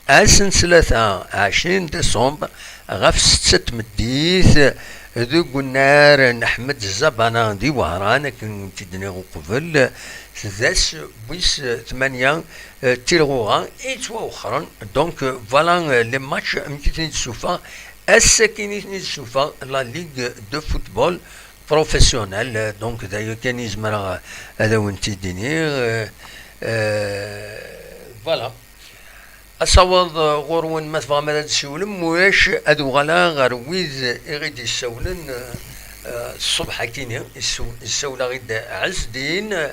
Ass n ttlata, ɛecrin décembre, ɣef ssetta n tmeddit, deg unnar n Ḥmed Zabana di Wehran, akken wen-t-id-nniɣ uqbel, d ass wis tmanya, eh, d tilɣuɣa i yettwawexxren. Donc, eh, voilà, eh, les matchs, amek i ten-id-ssuffeɣ, ass-agi i ten-id-ssuffeɣ la Ligue de football professionnel. Eh, donc, d aya kan i zemreɣ, eh, ad awen-t-id-iniɣ. Eh, eh, voilà. Asawaḍ, eh, ɣur-wen, ma tebɣam ad d-tessiwlem, ulac, ad uɣaleɣ ɣer wid i ɣ-id-yessawlen, eh, ṣṣbeḥ-akini, issu-, yessawel-aɣ-id Ɛezdin, eh,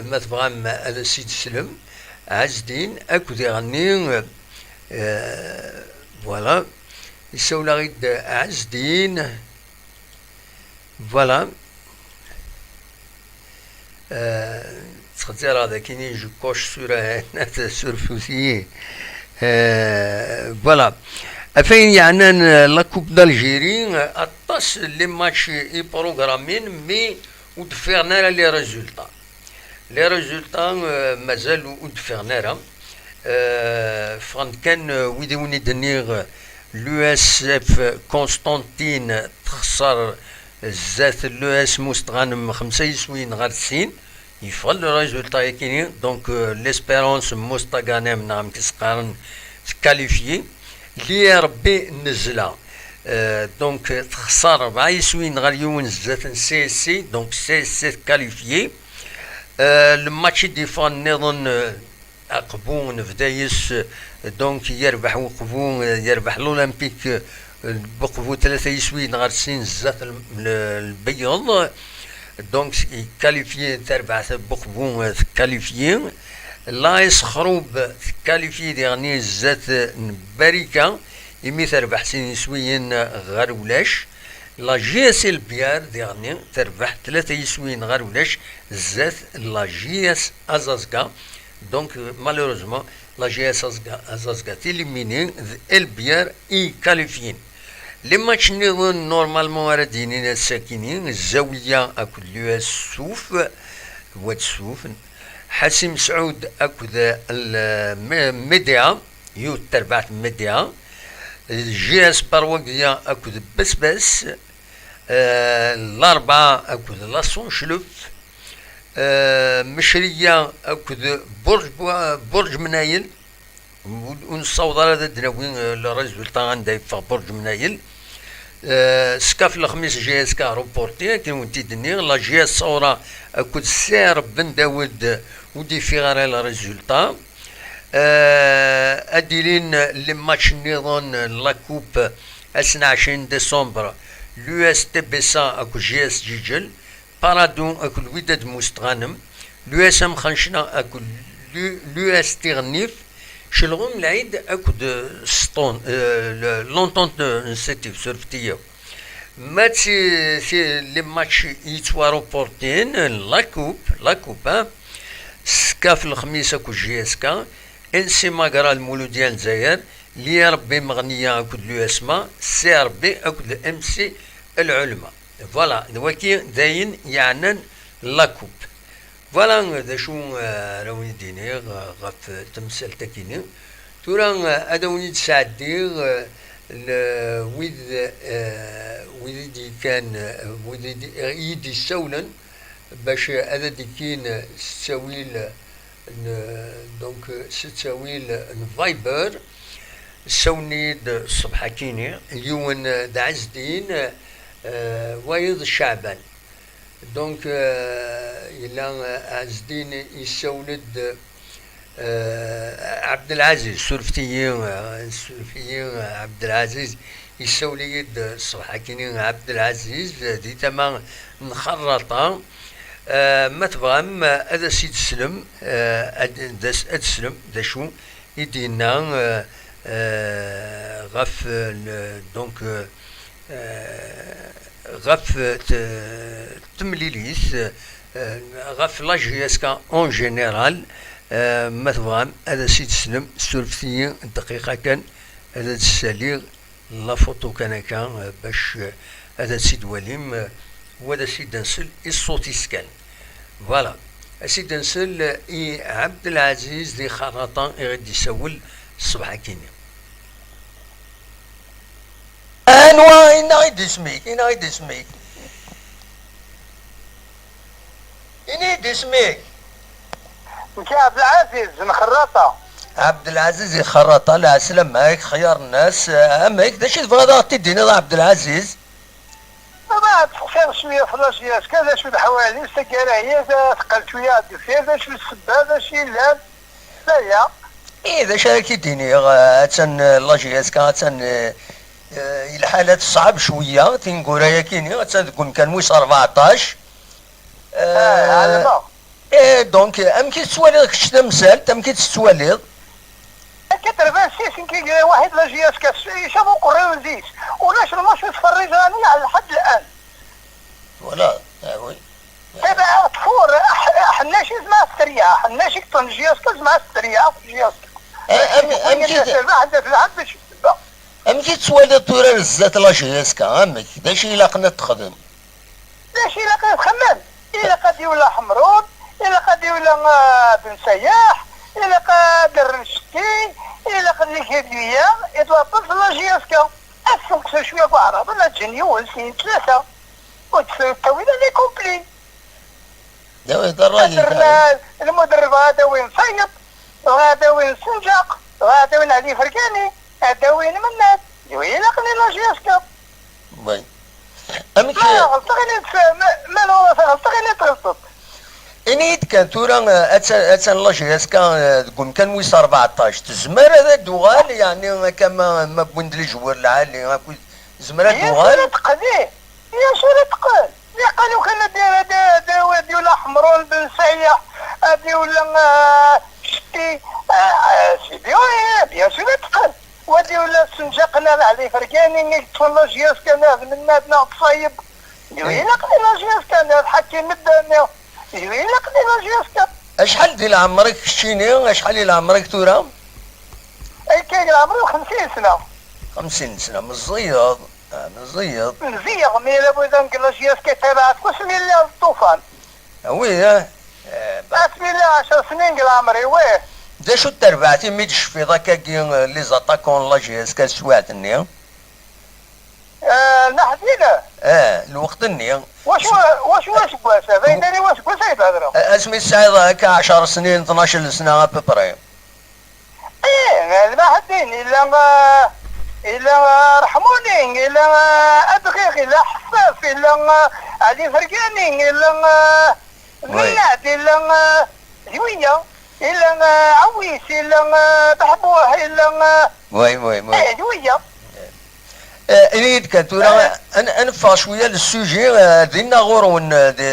ma tebɣam ad as-id-teslem, Ɛezdin, akked iɣenni, eh, voilà, yessawel-aɣ-id Ɛezdin, voilà. Eh, ttxezzir ad akini je coche sur, eh, sur futiyi. Eh, voilà. Ɣef wayen yeɛnan, eh, la Coupe d'Algérie, eh, aṭas n les matchs i programmin, mais ur d-ffiɣen ara les résultats. Les résultats, eh, mazal ur d-ffiɣen ara. Eh, ffɣen-d kan, eh, wid i wen-id-nniɣ, eh, l'U S F Constantine texṣer zdat l'U S Mustaghanem xemsa yiswiyen ɣer sin. Yeffeɣ-d le résultat-yakini. Donc, euh, l'Espérance Mostaganem, neɣ amek i s-qqaren, tqualifie. L'I R B Nezla, euh, donc, texṣer rebɛa yiswiyen ɣer yiwen zdat n C S C. Donc, C S C tqualifie. Euh, le match i d-yeffɣen nniḍen, euh, Aqbu n Bdayes, donc, yerbeḥ Uqbu, yerbeḥ l'Olympique, Uqbu tlata yiswiyen ɣer sin zdat l-, l-, Lbeyyeḍ. Donc, yekkalifyi tarbaɛt n Uqbu, tekkalifyi. L'A S Xrub tekkalifyi diɣen zdat n Barika, imi terbeḥ sin yiswiyen ɣer ulac. La J S L Biar diɣen terbeḥ tlata yiswiyen ɣer ulac zdat la J S Azazga. Donc, euh, malheureusement, la J S Azazga, Azazga est éliminée, et L B R est qualifiée. Les matchs nniḍen, normalement, ara d-yinin ass-akini, Zawiya akked l'U S Souf, Wad Souf, Ḥasim Sɛud akked l-, Me-, Média, yiwet terbaɛt n Média, J S Barwagia akked Besbes, euh, L'Arba'a akked Laṣun Chlef, euh, Mecriya akked Burj Bua-, Burj Mnayel. Ur, ur nessaweḍ ara ad d-nawi, euh, le résultat anda yeffeɣ Burj Mnayel. Euh, Skaf Lexmis J S K reporté, akken wen-t-id-nniɣ. La J S Saura akked Ser Ben Dawed, ur d-yeffiɣ ara le résultat. Euh, ad d-ilin les matchs nniḍen n la Coupe, ass n ɛecrin décembre, l'U S T B S A akked J S Ǧiǧel, Parado akked Wydad Mustɣanem, l'U S M Xancna akked l'U-, l'U S Tiɣennif, Celɣum Lɛid akked Sṭun, euh, le-, l'Entente n Sétif, surfet-iyi. Ma d ti-, ti-, les matchs yettwareportin, la Coupe, la Coupe, hein. Skaf Lexmis akked J S K, N C Magra Lmuludya n Lezzayer, l'I R B Meɣniya akked l'U S M A, C R B akked le M C Lɛulma. Voilà, d waki d ayen yeɛnan la Coupe. Voilà d acu, eh, ara wen-id-iniɣ, eh, ɣef temsalt-agi-nni. Tura, eh, ad awen-id-sɛeddiɣ, eh, le-, wid, eh, wid i d-yekkan, eh, wid i d-, i d-yessawlen bac ad d-ikkin s ttawil n, donc, s ttawil n Viber. Ssawlen-iyi-d ṣṣbeḥ-akini, yiwen d Ɛezdin, eh, wayeḍ d Ceɛban. Donc, eh, yella, eh, Ɛezdin yessawel-d, eh, Ɛebdelɛaziz, surfet-iyi, eh, surf-iyi, eh, Ɛebdelɛaziz yessawel-iyi-d ṣṣbeḥ-akini Ɛebdelɛaziz, eh, di tama n Xerraṭa. Eh, ma tebɣam, eh, ad as-id-teslem, eh, ad, ad as-, ad teslem d acu i d-yenna, eh, eh, ɣef, eh, le-, donc, eh, eh, ɣef, eh, t-, temlilit, eh, ɣef la J S K en général. Eh, ma tebɣam ad as-id-teslem, surfet-iyi dqiqa kan, ad as-ssaliɣ la photo kan akka, eh, bac, eh, ad as-id-walim, eh, wa ad as-id-nsel i ṣṣut-is kan. Voilà. As-id nsel i Ɛebdelɛaziz di Xerraṭa i ɣ-d-isawel ṣṣbeḥ-agi-nni. Anwa, inna-ɣ-id isem-ik, inna-ɣ-id isem-ik. Ini-yi-d isem-ik. Nekk Ɛebdelɛaziz n Xerraṭa. Ɛebdelɛaziz i Xerraṭa, lɛeslama-k, xyar-nnas, amek, d acu i tebɣiḍ ad ɣ-t-id-tiniḍ a Ɛebdelɛaziz? Ma ad teqsiḍ cwiya f la J S K, d acu leḥwal-is, taggara-ya teqqel cwiya ɣer deffir, d acu ssebba, d acu yellan, d aya. Ih, d acu ara k-id-iniɣ, eh, attan, eh, la J S K, attan, eh, eh, lḥala teṣɛeb cwiya, tineggura-yagi-ni, attan deg umkan wis rbeɛṭac. Eh, ɛelmeɣ. Eh, donc, amek i tettwaliḍ kečč tamsalt? Amek i tt-tettwaliḍ? Quatre-vingt-six, nekk i yella waḥid la J S K, icaḍ uqerruy-is. Ulac lmač ur tferriǧ ani ɛla lḥedd lɛan. Voilà, ah oui. Tabaɛa tfur, aḥ-, aḥennac i zma testeryaḥ, aḥennac i yeṭṭen J S K zma testeryaḥ, J S K. A-, am-, amek i t-, amek i t-, amek i tettwaliḍ tura ar zdat la J S K, amek? D acu ilaqen ad t-texdem? D acu ilaq ad txemmem? Ilaq ad iwla Ḥemrun, ilaq ad iwla, ah, Ben Sayaḥ, ilaq ad rren Cetti, ilaq ad neg aduya, i tlaṭef la J S K. Ad tessenqes cwiya deg waɛraben, ad ǧǧen yiwen, sin, tlata. Ur d-tawiḍ ara les complets. D awi d ṛṛay-ik, ad rren lmuderreb, ad awin Ṣayeḍ, ad awin Senǧaq, ad awin Ɛli Fergani, ad awin Mennad. D wi ilaqen i la J S K. Oui. Amek, ma ɣelṭeɣ, ini-d, ma, ma ɣelṭeɣ, ini-d tɣelṭeḍ. Ini-yi-d kan tura, eh, attan, attan la J S K, eh, deg umkan wis rbeɛṭac, tezmer ad d-tuɣal, yeɛni akka ma, ma wwin-d les joueurs lɛali, akked, tezmer ad d-tuɣal? Bien sûr ad teqqel, ih. Bien sûr ad teqqel. Niqal ukan ad d-, ad d-, ad d-, ad d-yula Ḥemrun, Ben Sayaḥ, ad d-yula, eh, Cetti, eh, eh, c'est bien, eh, bien sûr ad teqqel. Wali ula Senǧaq neɣ Ɛli Fergani i yeṭṭfen la J S K neɣ d Mennad neɣ d Ṣayeḍ. D wi ilaqen i la J S K neɣ d Ḥakim Medda neɣ d wi ilaqen i la J S K. Acḥal di leɛmer-ik keččini? Acḥal i leɛmer-ik tura? Akka i leɛmer-iw xemsin sna. Xemsin sna, meẓẓiyeḍ. Ah, meẓẓiyeḍ. Meẓẓiyeɣ, mi yella wid deg la J S K tabaɛt wasmi lliɣ d ṭṭufan. Ah oui, eh? Eh, ba- Asmi lliɣ ɛecra snin deg leɛmer-iw, ih. D acu d tarbaɛt imi d-tecfiḍ akkagi, eh, les attaquants n la J S K teswiɛt-nni? Eh, Naḥdin? Eh, lweqt-nni. Wacu, wacu aseggas? D ayen-nni waseggas ay d-hedreɣ. Eh, asmi tesɛiḍ akka ɛecra snin, tnac sna à peu près. Ih, lmaḥ ddin, illa, eh, illa, eh, Reḥmuni, illa, eh, Adɣiɣ, illa Ḥeffaf, illa, eh, Ɛli Fergani, illa, eh, Oui. Mennad, illa, eh, d wiya, illa, eh, Ɛawis, illa, eh, Beḥbuḥ, illa, eh, Oui, oui, oui. Eh, d wiya. Eh, ini-yi-d kan tura, Eh. an-, ad neffeɣ cwiya le sujet, eh, dinna ɣur-wen, eh, di,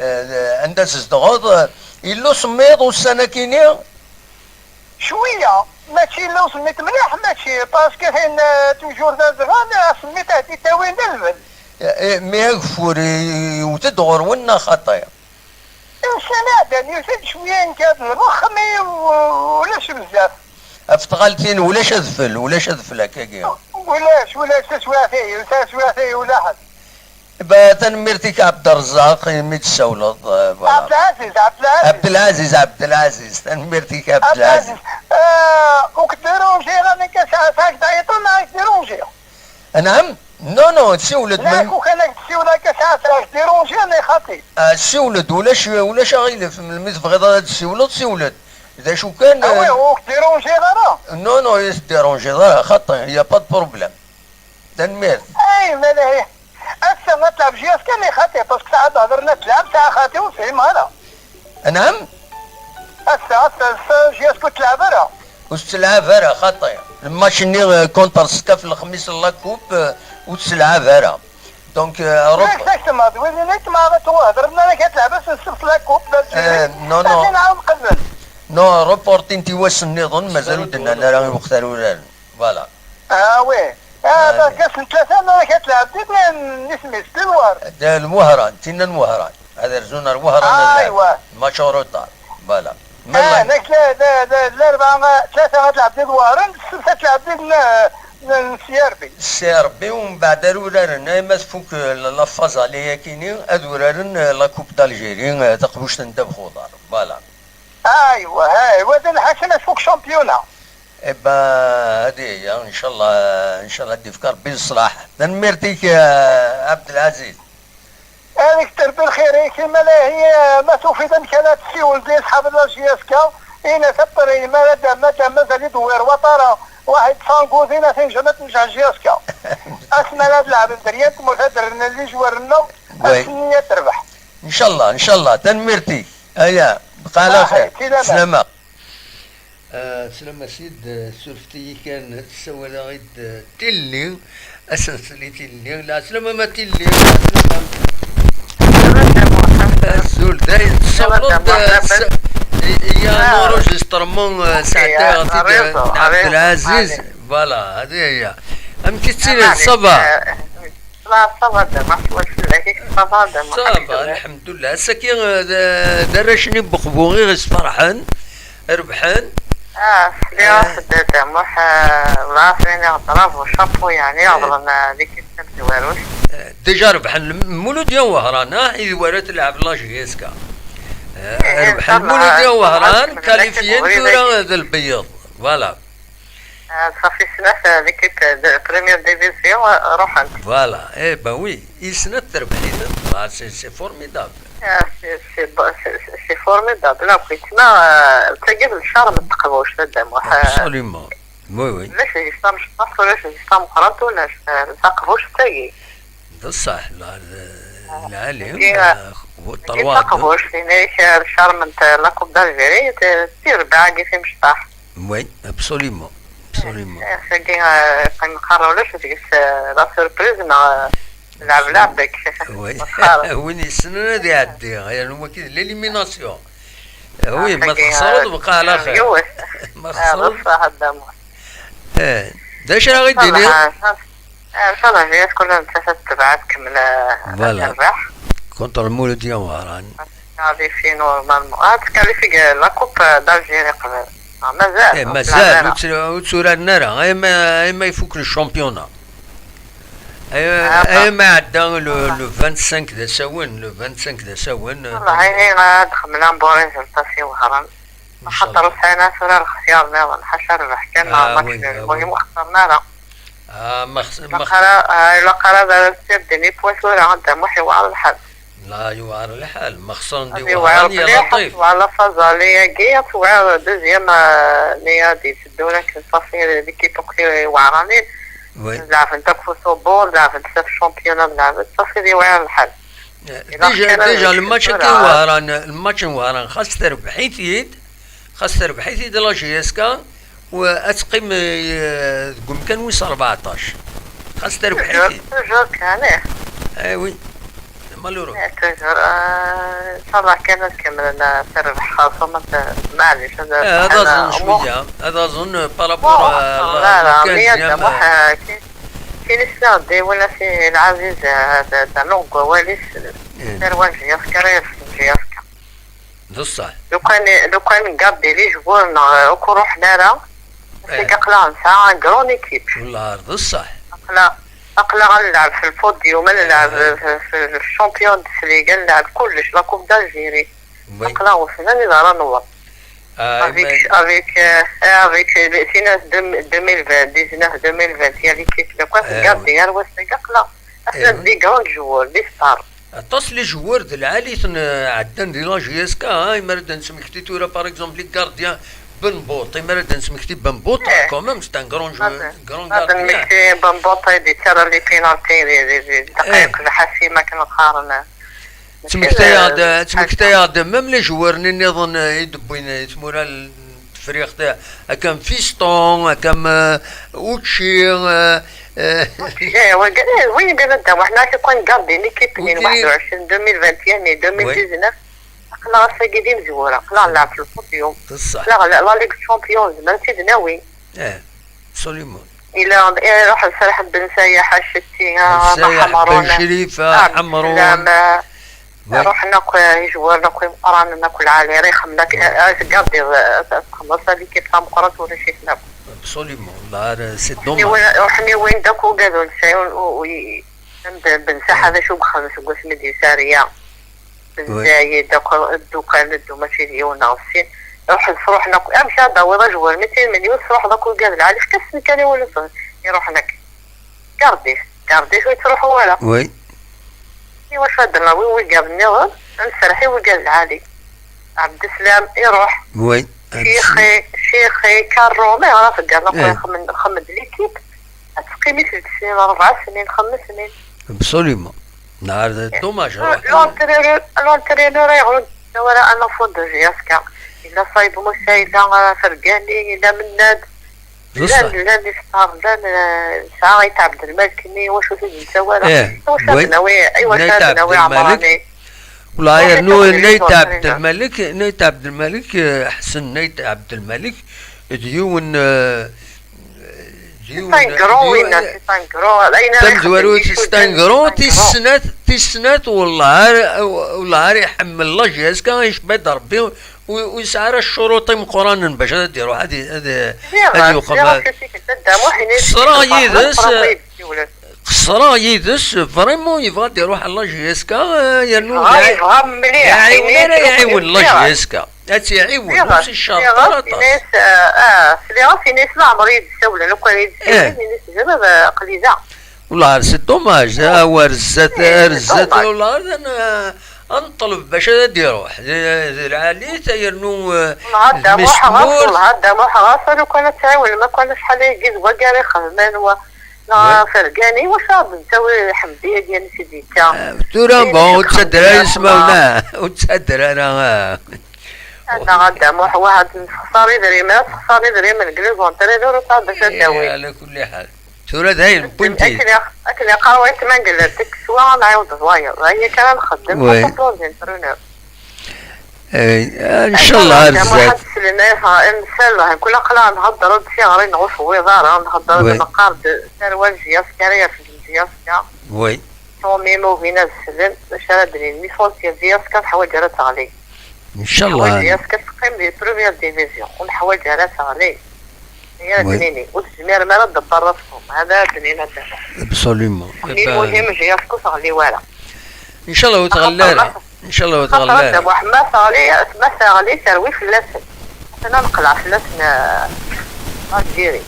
eh, di, anda tzedɣeḍ, eh, yella usemmiḍ ussan-agi-ni? Cwiya, mačči illa usemmiḍ mliḥ, mačči, parce que tin, eh, toujours d azɣal, eh, asemmiḍ ad t-id-tawin d lbel. Eh, eh, mi ageffur i-, iwet-d ɣur-wen neɣ xaṭi? Ussan iɛeddan, yusa-d cwiya nekk ad nruxem i u-, ulac bezzaf. Ɣef tɣaltin, ulac adfel, ulac adfel akkagi. Ulac, ulac taswiɛt-agi, taswiɛt-agi, ulaḥed. Ba, tanemmirt-ik a Ɛebderrezzaq imi d-tessawleḍ, eh, voilà. Ɛebdelɛaziz, Ɛebdelɛaziz. Ɛebdelɛaziz, Ɛebdelɛaziz, tanemmirt-ik a Ɛebdelɛaziz. Ɛebdelɛaziz. Eh, ur k-dérangeɣ ara nekk, sɛiɣ, sɛiɣ-k-d ɛyiṭen, neɣ k-dérangeɣ? Anɛam? Non, non, siwel-d. Neɣ ma ukan ad k-d-siwleɣ akka saɛa, ad k-dérangeɣ, neɣ xaṭi? Ah, siwel-d, ulac, ulac aɣilif, melmi tebɣiḍ ad d-siwleḍ, siwel-d. D acu kan, Ah oui, eh, ur k-dérangeɣ ara? Non, non, ur yi-teddiranjiḍ ara, xaṭi, y a pas de problème. Tanemmirt. Ay, malahi. Ass-a ad tleɛb J S K neɣ xaṭi, parce que saɛa d-hedren ad tleɛb, saɛa xaṭi ur fhimeɣ ara. Anɛam? Ass-a, ass-a, ass-a, J S K ur tleɛɛeb ara. Ur tettleɛɛeb ara, xaṭi. Lmatch-nni, euh, contre Skaf lexmis n la coupe, euh, ur tettleɛɛeb ara. Donc, euh, Rup- Exactement, d wid-nni i tmeɛra ad hedren ara ad tleɛɛeb ass n ssebt la coupe d'Algérie. Euh, non, non. Amin ɛawed qebel. Non, reporting i wass nniḍen, mazal ur d-nnan ara i wext ara uraren. Voilà. Ah oui. Ah, ah, d arkas n tlata, ma ad tleɛɛeb di tnin n isem-is, di Lwar. D Lwehran, tinna n Wehran. Ad rzun ar Wehran, ah, ad lɛeb. Aywa. Match en retard. Voilà. Ah, nek la, la, la, Larbaɛa, tlata ad tleɛɛeb di Lwehran, ssebt ad tleɛɛeb di, eh, n C R B. C R B, u mbeɛd ara uraren, ay ma tfuk, eh, la, la phase aller-akini, ad uraren, eh, la Coupe d'Algérie, eh, taqbuct n ddabex uḍar. Voilà. Aywa, aywa, d lḥakem ad tfuk championnat. Eh ben, ad yaya, ncallah, ncallah ad d-ifk Rebbi leṣlaḥ. Tanemmirt-ik, eh, Abdelaziz. Ad k-terbi lxir-ik, imalahi, eh, ma tufiḍ amek ara tessiwel di ṣḥab n la J S K, ini-as après, ma d-, ma d-, mazal-it Uwir Watara, واحد صانكوزين، أثنين جنة نجح J S K. Asma ad lɛeben derya n tmurt, ad rren les joueurs-nneɣ, oui, ass-nni ad terbeḥ. Ncallah, ncallah, tanemmirt-ik. Aya, bqa ɛla xir. Slama. Ah, slama sid, eh, surfet-iyi kan, tessawaleɣ-id, eh, Tilli, asentel i Tilli, lɛeslama ma Tilli, lɛeslama. Azul, dayen tessawleḍ-d, eh, s-, i, i, ah, enregistrement, eh, ok, sɛeddayeɣ-t-id, eh, réseau, Ɛebdelaziz, réseau. Voilà, hadi aya. Amek i tettiliḍ, ça va? Ça va, ça va, d ameḥsub fell-ak, ça va, d ameḥsub. Ça va, alḥemdullah. Ass-agi, eh, d, d arrac-nni n Uqbu i ɣ-isferḥen, rebḥen. Ah, sliɣ-as-d, eh, d amuḥ, eh, lɛaf, iniɣ bravo, chapeau, yeɛni, eh, ɣeḍlen, eh, l'équipe tamezwarut. Eh, déjà rebḥen lem-, Muludya Wehran, ah, i d wara tleɛb la J S K. Eh, eh, rebḥen inchallah, Muludya Wehran, qualifié-n tura d lbeyyeḍ. Voilà. Ah, صافي snat, ah, l'équipe de première division, ah, ruḥent. Voilà, eh ben oui, i snat terbeḥ-iten, ah, c'est, c'est formidable. Ah, c'est, c'est bo-, c'est, c'est, c'est formidable, akk yettma, ah, d tagi d lcharme n teqbuct, a Dda Muḥ. Absolument, oui, oui. Ulac deg-s tamecṭuḥt, ulac deg-s tameqqrant, ulac, ah, taqbuct d tagi. D ṣṣeḥ, la, lɛali, tagi, ah, tagi d taqbuct, yenna-yak, ah, lcharme n la Coupe d'Algérie, d, d tirbaɛ-agi timecṭaḥ. Oui, absolument, absolument. Ass-agi, eh, qqim qqar ulac deg-s, eh, la surprise neɣ, eh, lɛeb lɛeb deg-s. Oui. Win yessnen ad iɛeddi, yernu wagi d l'élimination. Eh, oui, ma txesreḍ, bqa ɛla xir. Yiwet. Ma txesreḍ. Ah, d ṣṣeḥ, a Dda Muḥ. Eh, d acu ara ɣ-id-tiniḍ? Inchallah, inchallah, eh, inchallah, Jiyas kul nettat ad tetbeɛ, ad tkemmel, eh, voilà, ad terbeḥ. Contre Muludya Wehran. Ad tqualifie normalement. Ah, ad tqualifie deg la Coupe d'Algérie qbel. Ah, mazal. Eh, mazal, ur tt-, ur tturaren ara. Ay ma, ay ma ifuk le championnat. Ay, ah, ay ma iɛedda le, le vingt-cinq d asawen, le vingt-cinq d asawen. Wallahi, ad xemmleɣ bon résultat si Wehran. Inchallah. Axaṭer ur sɛin ara tura lextyar nniḍen, ḥaca rrbeḥ kan, ah, oui, ah, oui. Lmuhim ur xeṣren ara. Ah, ma xes-, ma ilaq ara, ah, ilaq ara ad, ad ssirdin i points tura, a Dda Muḥ, yewɛer lḥal. La, yewɛer lḥal, ma xesren di Wehran, ya Laṭif. Ad tewɛer la phase aller-agi, ad tewɛer deuxième, ah, nni ad d-iteddun akken, ṣafi, l'équipe akk tiweɛranin. Oui. Leɛbent akk f uṣubbu, leɛbent f championnat, leɛbent, ṣafi, ad yewɛer lḥal. Déjà, déjà, le match n Wehran, le match n Wehran, xas terbeḥ-it-id, xas terbeḥ-it-id la J S K, u ad teqqim, eh, deg umkan wis rbeɛṭac. Xas terbeḥ-it-id. Toujours, toujours kan, eh. Eh oui, c'est malheureux. Eh, toujours, eh, inchallah kan ad kemmlen, eh, terbeḥ xaṣum, eh, maɛlic, ad, eh, ad aẓen cwiya, ad aẓen, eh, par rapport à la, la quinzième, eh. Tin i sliɣ-d i Lɛaziz, eh, d, d anuɣ n wawal-is, eh, tarwa n J S K, ara yefken J S K. D ṣṣeḥ. Lukan, lukan ngardi les joueurs neɣ, eh, ur ruḥen ara, eh, c'est que aql-aɣ nesɛa une grande équipe. Wellah, d ṣṣeḥ. Aql-aɣ, aql-aɣ ad nlɛeb f le podium, ad nlɛeb, eh, f, f, f champion de ligue, ad nlɛeb kullec, la Coupe d'Algérie. Oui. Aql-aɣ wten anida ara newweḍ. Ah, avec, avec, euh, avec, euh, les, tin-a deux mille vingt, dix-neuf, deux mille vingt, il y a l'équipe de quoi, eh, regarde, oui. Regarde, ouais, c'est gars-là. Eh, oui. Des grands joueurs, des stars. Aṭas les joueurs d lɛali-ten, euh, ɛeddan di la J S K, hein, imar ad nesmekti tura, par exemple, les gardiens, Benbout, imar ad nesmekti Benbout, eh, quand même, c'est un grand joueur, grand gardien. Ad nesmekti Benbout, eh, di tara les pénaltys, di, di, di, eh, dqayeq lḥasima akken qqaren. Ttmektayeɣ-d, eh, ttmektayeɣ-d même les joueurs-nni nniḍen, eh, i d-wwin, eh, tmura n Tefriqt, eh, akka am Fiston, akka am, eh, Ucci, eh, eh. Ucci, eh, wagi, eh, win i d-, d-, d-, weḥna akka kan garde une équipe-nni n waḥed u ɛecrin, deux mille vingt et un et deux mille dix-neuf. Oui. Aql-aɣ ass-agi d imezwura, aql-aɣ nlɛeb f le podium. D ṣṣeḥ. Aql-aɣ la, la Ligue des Champions, nezmer ad tt-id-nawi. Eh, absolument. Ila, eh, iruḥ Serḥen Ben Sayaḥ, Acetti, ah, Ben Sayaḥ, Ḥemrun, Ben Crif, ah, Ḥemrun. Abdeslam, ah, Ruḥen akk, eh, ijwaren akk imeqqranen akk lɛali, rixem lak, eh, eh, tgardiḍ, eh, txelleṣ l'équipe tameqqrant ulac-iten akk. Absolument, là, c'est dommage. Ruḥen iwin-d akk ugad ur nesɛi, ur, ur, Ben, Ben Saḥa d acu i yexdem seg wasmi d-yusa ɣer ya. Ben Zayed akk, ddukal, ddu mačči d yiwen neɣ d sin. Ruḥen, sruḥen akk. Amek ara d-tawiḍ ajwar mi d tin milyun, tesruḥeḍ akk ugad lɛali, efk-asen kan i wul-nsen. Iruḥen akk. Gardif, Gardif ur yettruḥu ara. Oui. Iwacu ad d-nawi wigad nniḍen, ad nserreḥ i wigad lɛali. Ɛebdeslam, iruḥ. Oui. Cixi, Cixi, Karrum, ayɣer ara tegganeḍ? Eh. Xem-, xem-d l'équipe, ad teqqim i seld snin, rebɛa snin, xems snin. Absolument. Nɛar d dommage, ruḥ. L'entraîneur, l'entraîneur ayɣer ur d-yettawi ara un enfant de J S K? Yella Saïd Moussa, yella, euh, Fergani, yella Mennad. Llan, llan ifṭar, llan, eh, nesɛa Ayt Ɛebdelmalek-nni, iwacu ur t-id-nettawi ara? Eh, iwacu ad nawi, iwacu ad nawi Ɛemrani? Wala yernu Ayt Ɛebdelmalek, Ayt Ɛebdelmalek, eh, ḥsen Ayt Ɛebdelmalek d yiwen, eh, d yiwen, c'est un grand, d yiwen, winna, c'est un grand. Ayen ara tamezwarut, c'est un grand, tis snat, tis snat, wellah ar, wellah ar iḥemmel la J S K, icba-d Rebbi, Ur, ur yesɛi ara ccuruṭ imeqqranen bac ad d-iruḥ ad, ad, ad yuqem. Qeṣṣreɣ yid-s, qeṣṣreɣ yid-s, vraiment yebɣa ad d-iruḥ ɣer la J S K, eh, yernu ur iɛiwen ara, iɛiwen la J S K. Ad tt-iɛiwen, ur s-icerreḍ ara aṭas. Sliɣ-as, ini-as leɛmer i yi-d-ssawlen, akk ara yi-d-ssawlen, ini-as baba aql-i da. Wellah, c'est dommage, ah, war zdat, eh, ar zdat, dommage. Wellah, ad n-, ad neṭleb bac ad d-iruḥ. D, d lɛali, tayernu, eh, d mismul. Wellah, Dda Muḥ, ɣas, lukan ad tɛiwnem, akk acḥal ayagi d wagi ara ixedmen, wa, neɣ Fergani, wacu ad d-ntawi Ḥemdi-agi, ansi d-yekka? Eh, tura, bon, ur ttadder ara ismawen, ah, ur ttadder ara, ah. Neɣ a Dda Muḥ, wah, ad nessexṣar idrimen, ad sexṣar idrimen deg les entraîneurs, ur tesɛiḍ d acu ad d-tawiḍ. Eh, ala kulli ḥal. Tura dayen, wwin-t-id. Akken, akken iqqar wayt ma ngellat deg sswa, ad nɛiwed d wayeḍ. Aya kan ad nxeddem, oui, xaṭer ur d-nefrun akk. Eh, ncallah ar zdat. Ad teslen, eh, ncallah, kul aql-aɣ nhedder-d tiɣri-nneɣ ur tewwiḍ ara, nhedder-d, oui, neqqar-d tarwa n J S K ara yerfed J S K. Oui. Tumim ugin ad slen, d acu ara d-nin? L'essentiel, J S K teḥwaǧ ara teɣli. Ncallah. Teḥwaǧ J S K teqqim di première division, ur neḥwaǧ ara teɣli. Aya ad d-nini, ur tezmirem ara ad d-tbarrasem. Hada ad d-nini, ad d-nini. Absolument. Lmuhim, J S K ur teɣli wara. Ncallah ur tɣelli ara. Ncallah ur tɣelli ara. Xaṭer Dda Muḥ, ma teɣli, ma teɣli, terwi fell-asen. Atan ad neqleɛ fell-asen, eh, Algérie.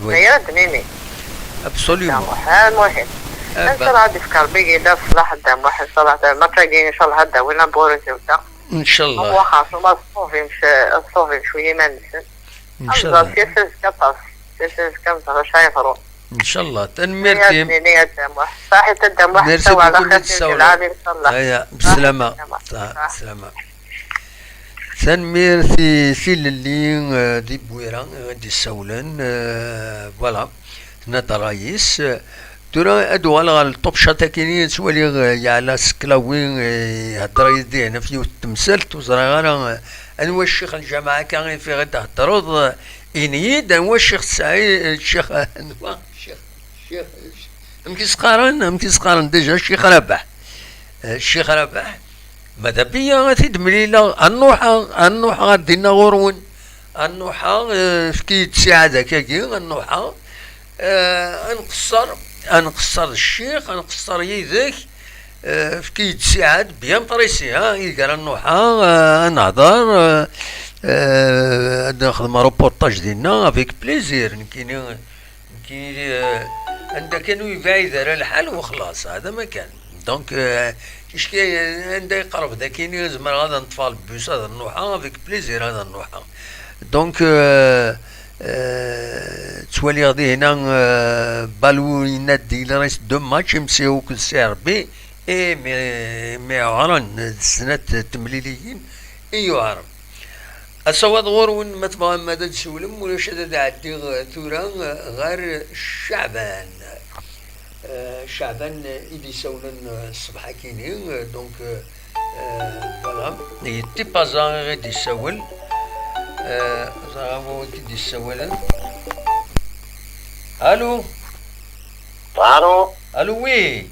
Oui. Aya ad d-nini. Absolument. Dda Muḥ, ah, lmuhim. Ncallah ad d-ifk Rebbi yella ṣṣlaḥ Dda Muḥ, ncallah, mačči agi, ncallah ad d-awin un bon résultat. Ncallah. Am waxxam, ma tṣubim sh-, tṣubim cwiya iman-nsen. Ncallah. Amẓer, si ass azekka aṭas. Si ass azekka amẓer acu ara yeḍrun. Ncallah. Tanemmirt-im. Ad d-nini a Dda Muḥ. Saḥit a Dda Muḥ, merci beaucoup, ncallah. Aya, bslama. Saḥit. Bslama. Tanemmirt i tilelli, eh, di Bwira, eh, i d-issawlen, eh, voilà, tenna-d ṛṛay-is. Tura ad uɣaleɣ ɣer top chat akini, ttwaliɣ, eh, yeɛla Seklawi, eh, ihedder yid-i ɣef yiwet n temsalt, ur ẓriɣ ara, eh, anwa ccix n lǧameɛ akka i fiɣ i d-theddreḍ, eh, ini-yi-d, anwa ccix tesɛi, eh, ccix, anwa ccix, ccix, amek i s-qqaren, amek i s-qqaren déjà, Ccix Rabaḥ. Eh, Ccix Rabaḥ, ma d abiyya ad t-id-mlileɣ, ad nruḥeɣ, ad nruḥeɣ ar dinna ɣur-wen, ad nruḥeɣ, eh, efk-iyi-d ttiɛad akkagi, ad nruḥeɣ, eh, ad nqeṣṣer, ad nqeṣṣer d ccix, ad nqeṣṣer yid-k, eh, efk-iyi-d ttiɛad, bien précis, ha, ideg ara nruḥeɣ, eh, ad nehḍer, eh, eh, ad nexdem reportage dinna, avec plaisir, nekkini, Nekkini, eh, anda kan ur yebɛid ara lḥal, wexlaṣ, hada ma kan. Donc, eh, ticki, eh, anda yeqreb dakini, zemreɣ ad neṭṭfeɣ lbus, ad nruḥeɣ, avec plaisir ad nruḥeɣ. Donc, eh, eh, ttwaliɣ dihina, eh, Balou yenna-d, il reste deux matchs, M C O akked C R B, et mi, mi ɛuren, d snat temliliyin i yuɛren. Asawaḍ ɣur-wen, ma tebɣam ad d-tsewlem, ulac ad d-ɛeddiɣ tura ɣer Caɛban. Eh, Caɛban i d-isawlen, eh, ṣṣbeḥ-akini, eh, donc, eh, eh, voilà. D Tipaza i ɣ-id-issawel. Eh, ẓriɣ anwa i k-id-issawalen. Allô? Allô? Allô, oui.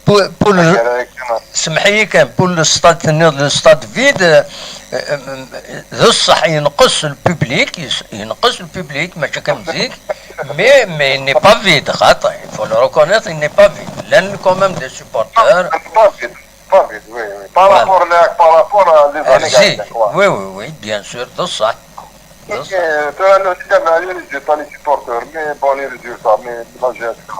Pour, pour le, semḥ-iyi kan, pour le stade, tenniḍ le stade vide, euh, euh, d ṣṣeḥ, yenqes le public, yes- yenqes le public, mačči kan zik, mais, mais il n'est pas vide, xaṭi, il faut le reconnaître, il n'est pas vide. Llan quand même des supporters. Pas vide, pas vide, oui, oui. Par Voilà. rapport à, par rapport à des années Zik, quoi. Oui, oui, oui, bien sûr, d ṣṣeḥ. D ṣṣeḥ. Euh, tu as le système, les résultats, les supporters, mais bon, les résultats, mais la G S K.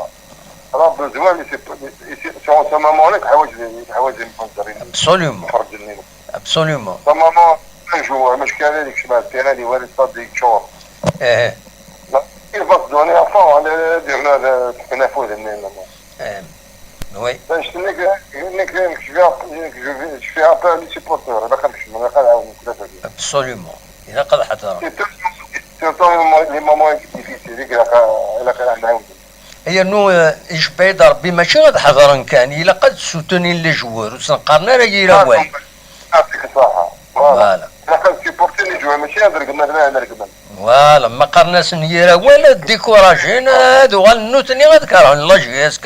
Alors, besoin, mais c'est pas, mais c'est, c'est en ce moment-là, que حوايج، حوايج المنظرين. Absolument. خرج لنا. Absolument. Normalement, un joueur, مش كان هذيك شمال، كان هذه وين الصاد يتشور. ايه. لا، il va se donner à fond, على ديرنا هذا التنافس هنا. ايه. Oui. باش نك-، نك-، نكشف، نكشف، نكشف les supporters، هذا خمس، هذا خمس، ثلاثة. Absolument. إذا قد حضر. Surtout، surtout les moments difficiles، إلا قا-، إلا قا-، نعاود. Yernu, eh, icebba-yi-d Rebbi, mačči ad ḥeḍren kan, ilaq ad soutenir les joueurs, ur sen-qqaren ara yir awal. Yɛṭik ṣṣeḥḥa. Voilà. Voilà. Ilaq ad supporter les joueurs, mačči ad regmen, ad regmen. Voilà, ma qqaren-asen yir awal, ad décourager, ad uɣalen nutni ad kerhen la J S K.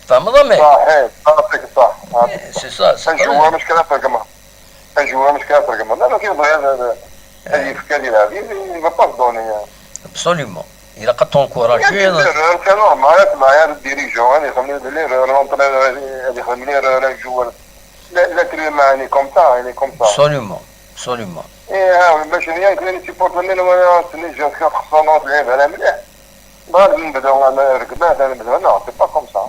Tfehmeḍ, a mec? Ṣaḥit, yɛṭik ṣṣeḥḥa. Eh, c'est ça, c'est un joueur, mačči kan ad regmen. Un joueur, mačči kan ad regmen. Non, non, كيف هذا، هذا، هذا يفكر يلعب، il va pas se donner. Absolument. Il a pas encouragé. Il y a des erreurs, c'est normal, c'est normal, le dirigeant, il y a des erreurs, l'entraîneur, il y a des erreurs, le joueur. L'être humain, il est comme ça, il est comme ça. Absolument, absolument. Et, ah, باش هي كاين les supporters اللي هو سني جات كتخسر نوت لعيب على مليح. بعد نبداو انا ركبات، انا نبداو، non, c'est pas comme ça.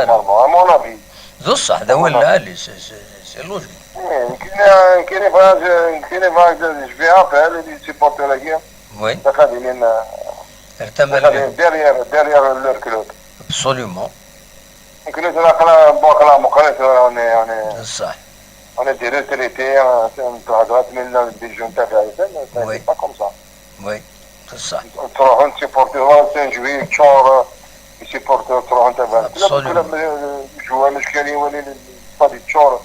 Normalement, à mon avis. D ṣṣeḥ, d awal lɛali, c'est, c'est, c'est logique. إيه، كاين، كاين يبغى، كاين يبغى، je fais appel, les supporters هي. Oui. غادي لين، غادي derrière، derrière leur club. Absolument. يمكن ترى قرا بوك لا مقريت، راني، راني، بصح. راني ديرو تريتي، راه تهضرات من دي جون تاع بعيد، c'est pas comme ça. Oui، بصح. تروحوا تسيبورتي، راه سان جوي تشور، يسيبورتي، تروحوا انت بعيد. Absolument. كل، كل جوا مشكل يولي الصاد تشور،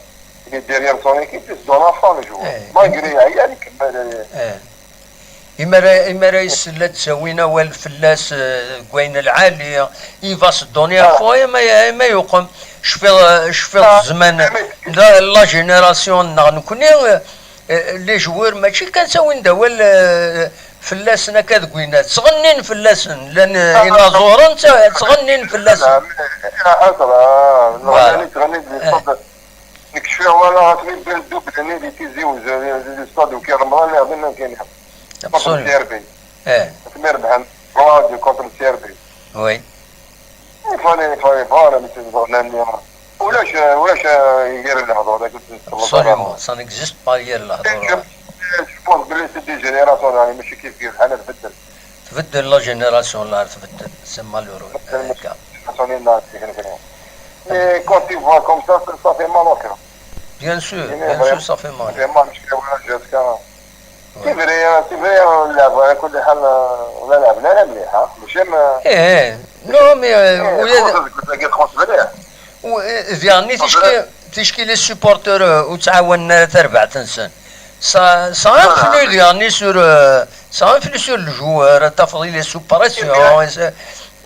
اللي derrière son équipe، يسدو لا فان جوا. إيه. Malgré هي اللي كمل. إيه. Imara, imara yessel ad d-tawin awal fell-as, eh, deg wayen lɛali, il va se donner à fond, ma, ma yuqem, cfiɣ, cfiɣ zzman, la, la génération nneɣ nekni, eh, eh, les joueurs mačči kan ttawin-d awal, eh, fell-asen akka deg winna, ttɣennin fell-asen, llan, eh, inaẓuren tt-, ttɣennin fell-asen. Voilà. Nekk cfiɣ walaɣ-t mi bdan ddubl-nni di Tizi Wezzu, di stade Uki Remḍan, lliɣ dinna kini. Absolument. Contre le C R B. Eh. Mi rebḥen trois deux contre le C R B. Oui. Il fallait, il fallait voir, mi tezdeɣ nanni. Ulac, ulac, eh, gar lehdur, akked tselleḍ. Absolument, ça n'existe pas, gar lehdur. Je, je pense que c'est des générations, يعني, ماشي كيف كيف، حنا نبدل. Tbeddel la génération, là, tbeddel, c'est malheureux. Génération, là, c'est... Mais quand tu vois comme ça, ça, ça fait mal au cœur. Bien sûr, bien sûr, ça fait mal. Vraiment, je suis jusqu'à... C'est vrai, hein, c'est vrai, hein, la, voilà, كل حال, euh, ولا لعبنا لا مليح, ها. ماشي ما... ايه، ايه. Non, mais, euh, إيه، ولا خصوصا كنت تلقى خمس مليح. و-، eh, diɣen ticki, ticki les supporters, eh, ur ttɛawanen ara tarbaɛt-nsen. Ça, ça influe diɣen sur, eh, ça influe sur le joueur, ad tafeḍ il est sous pression, eh, c'est,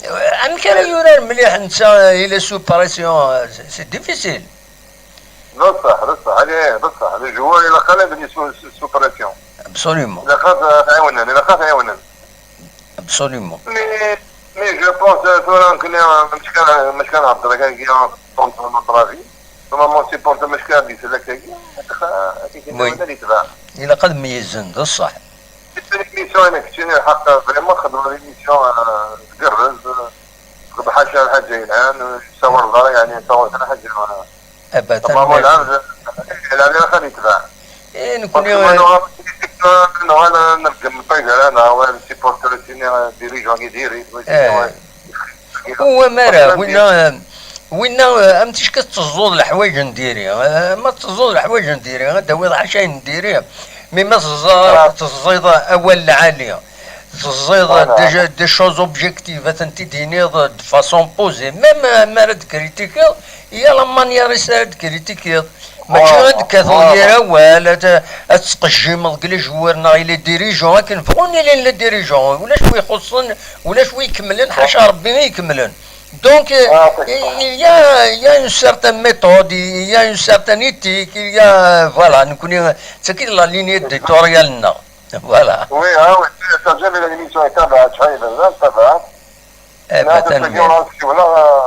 eh, amek ara yurar mliḥ netta, eh, il est sous pression, eh, c'est, c'est difficile. D ṣṣeḥ, d ṣṣeḥ, هذه هي، d ṣṣeḥ. Le joueur ilaq ad yili sous, sous, sous pression. Absolument. Ilaq ad, eh, ɛiwnen, ilaq ad ɛiwnen. Absolument. Mais, mais je pense, euh, tura nekni, euh, مش كان، مش كان هضر كان كي contre notre avis. Normalement, supporter مش كان دي سلاك كي. Oui. هذا اللي تبع. إلا قد ميزن، بصح. L'émission هنا كتشيني الحق، vraiment خدمة l'émission، آه، تقرز، آه، بحاجة لحاجة الآن، صور ضرا، يعني، صور حاجة، آه، أبدا. طبعا، هو العرض، العرض خلي يتباع. إيه، نكون نوال، نوال نرجم الطيقة، أنا، هو السيبورتور، سيني، ديريجون، يديري، إيه. هو مارا، وينا، وينا، أم تشكت تزود الحوايج نديري، آه، ما تزود الحوايج نديري، هذا هو العشاء نديري. مي ما تزا-، تزيد أول العالية. Teẓẓiḍ des, des choses objectives, ad tent-id-tiniḍ de façon posée. Même, euh, mi ara d-kritikiḍ, il y a la manière-is ara d-kritikiḍ. Mačči ad d-tkatuḍ yir awal, ad, ad tesqejjimeḍ deg les joueurs neɣ i les dirigeants, akken bɣun ilin les dirigeants. Ulac wi ixuṣṣen, ulac wi ikemmlen, ḥaca Rebbi i ikemmlen. Donc, euh, il y a, il y a une certaine méthode, il y a une certaine éthique, il y a, voilà, nekkni, c'est que la ligne éditoriale, non. Voilà. Oui, ah oui, c'est ça, j'avais l'émission et tabac, tu vois, tabac. Eh ben, tabac,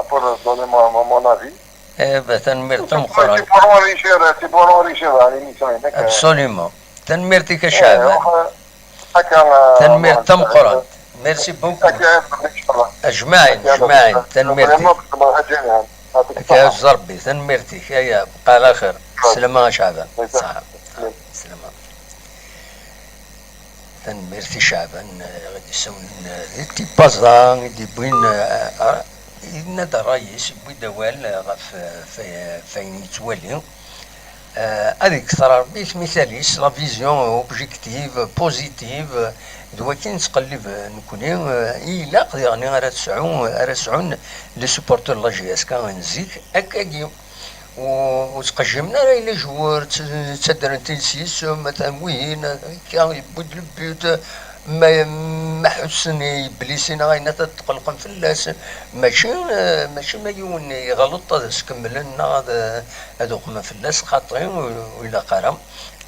pour donner mon, mon, mon avis. Eh ben, tanemmirt tameqqrant. C'est pour enrichir, c'est pour enrichir l'émission. Absolument. Tanemmirt-ik a Caɛban. Tanemmirt tameqqrant. Merci beaucoup. Ajmaɛin, ajmaɛin. Tanemmirt-ik. Akka, Rebbi, tanemmirt-ik. Aya, bqa ɛla xir. Sslama a Caɛban. Ṣṣeḥa. Sslama. Tanemmirt i Caɛban, eh, i ɣ-d-yessawlen, eh, di Tipaza, i d-yewwin, eh, eh, yenna-d ṛṛay-is, yewwi-d awal, eh, ɣef, eh, f-, f-, ayen yettwali. Eh, ad ikter Ṛebbi tmital-is, la vision objective, positive, eh, d wakken nettqellib, eh, nekkni, eh, i ilaq diɣen ara tesɛu, ara sɛun les supporters de la J S K n zik, akkagi. Ur, ur ttqejjimen ara les joueurs, tt-, ttaddren-t-id s yisem, atan wihin, akka, yewwi-d le but, ma, ma ḥussen i blessé neɣ ayen, ad tqellqen fell-as. Mačči, eh, mačči ma yiwen iɣleṭ ad as-kemmlen neɣ ad, ad uqmen fell-as, xaṭi, ur, ur ilaq ara.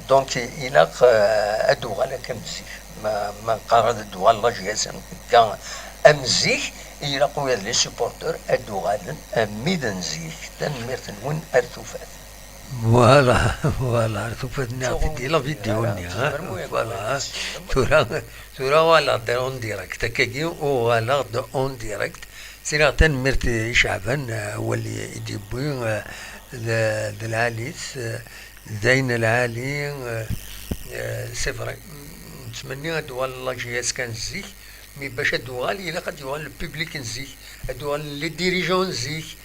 Donc, ilaq, eh, ad d-uɣal akka am zik. Ma, ma neqqar ad d-uɣal la J S K am zik, ilaq ula d les supporters ad d-uɣalen am wid n zik. Tanemmirt-nwen, ar tufat. Voilà, voilà, ar tufat, nniɣ-t-id di la vidéo-nni, ha? Voilà. Tura, tura uɣaleɣ-d en direct. Akkagi, uɣaleɣ-d en direct. Sliɣ, tanemmirt i Caɛban, eh, awal i, i d-yewwi, eh, d, d lɛali-t, eh, d ayen lɛali, eh, eh, c'est vrai. Nettmenni ad d-uɣal la J S K n zik, mais bac ad d-uɣal, ilaq ad d-uɣal le public n zik, ad d-uɣal les dirigeants n zik.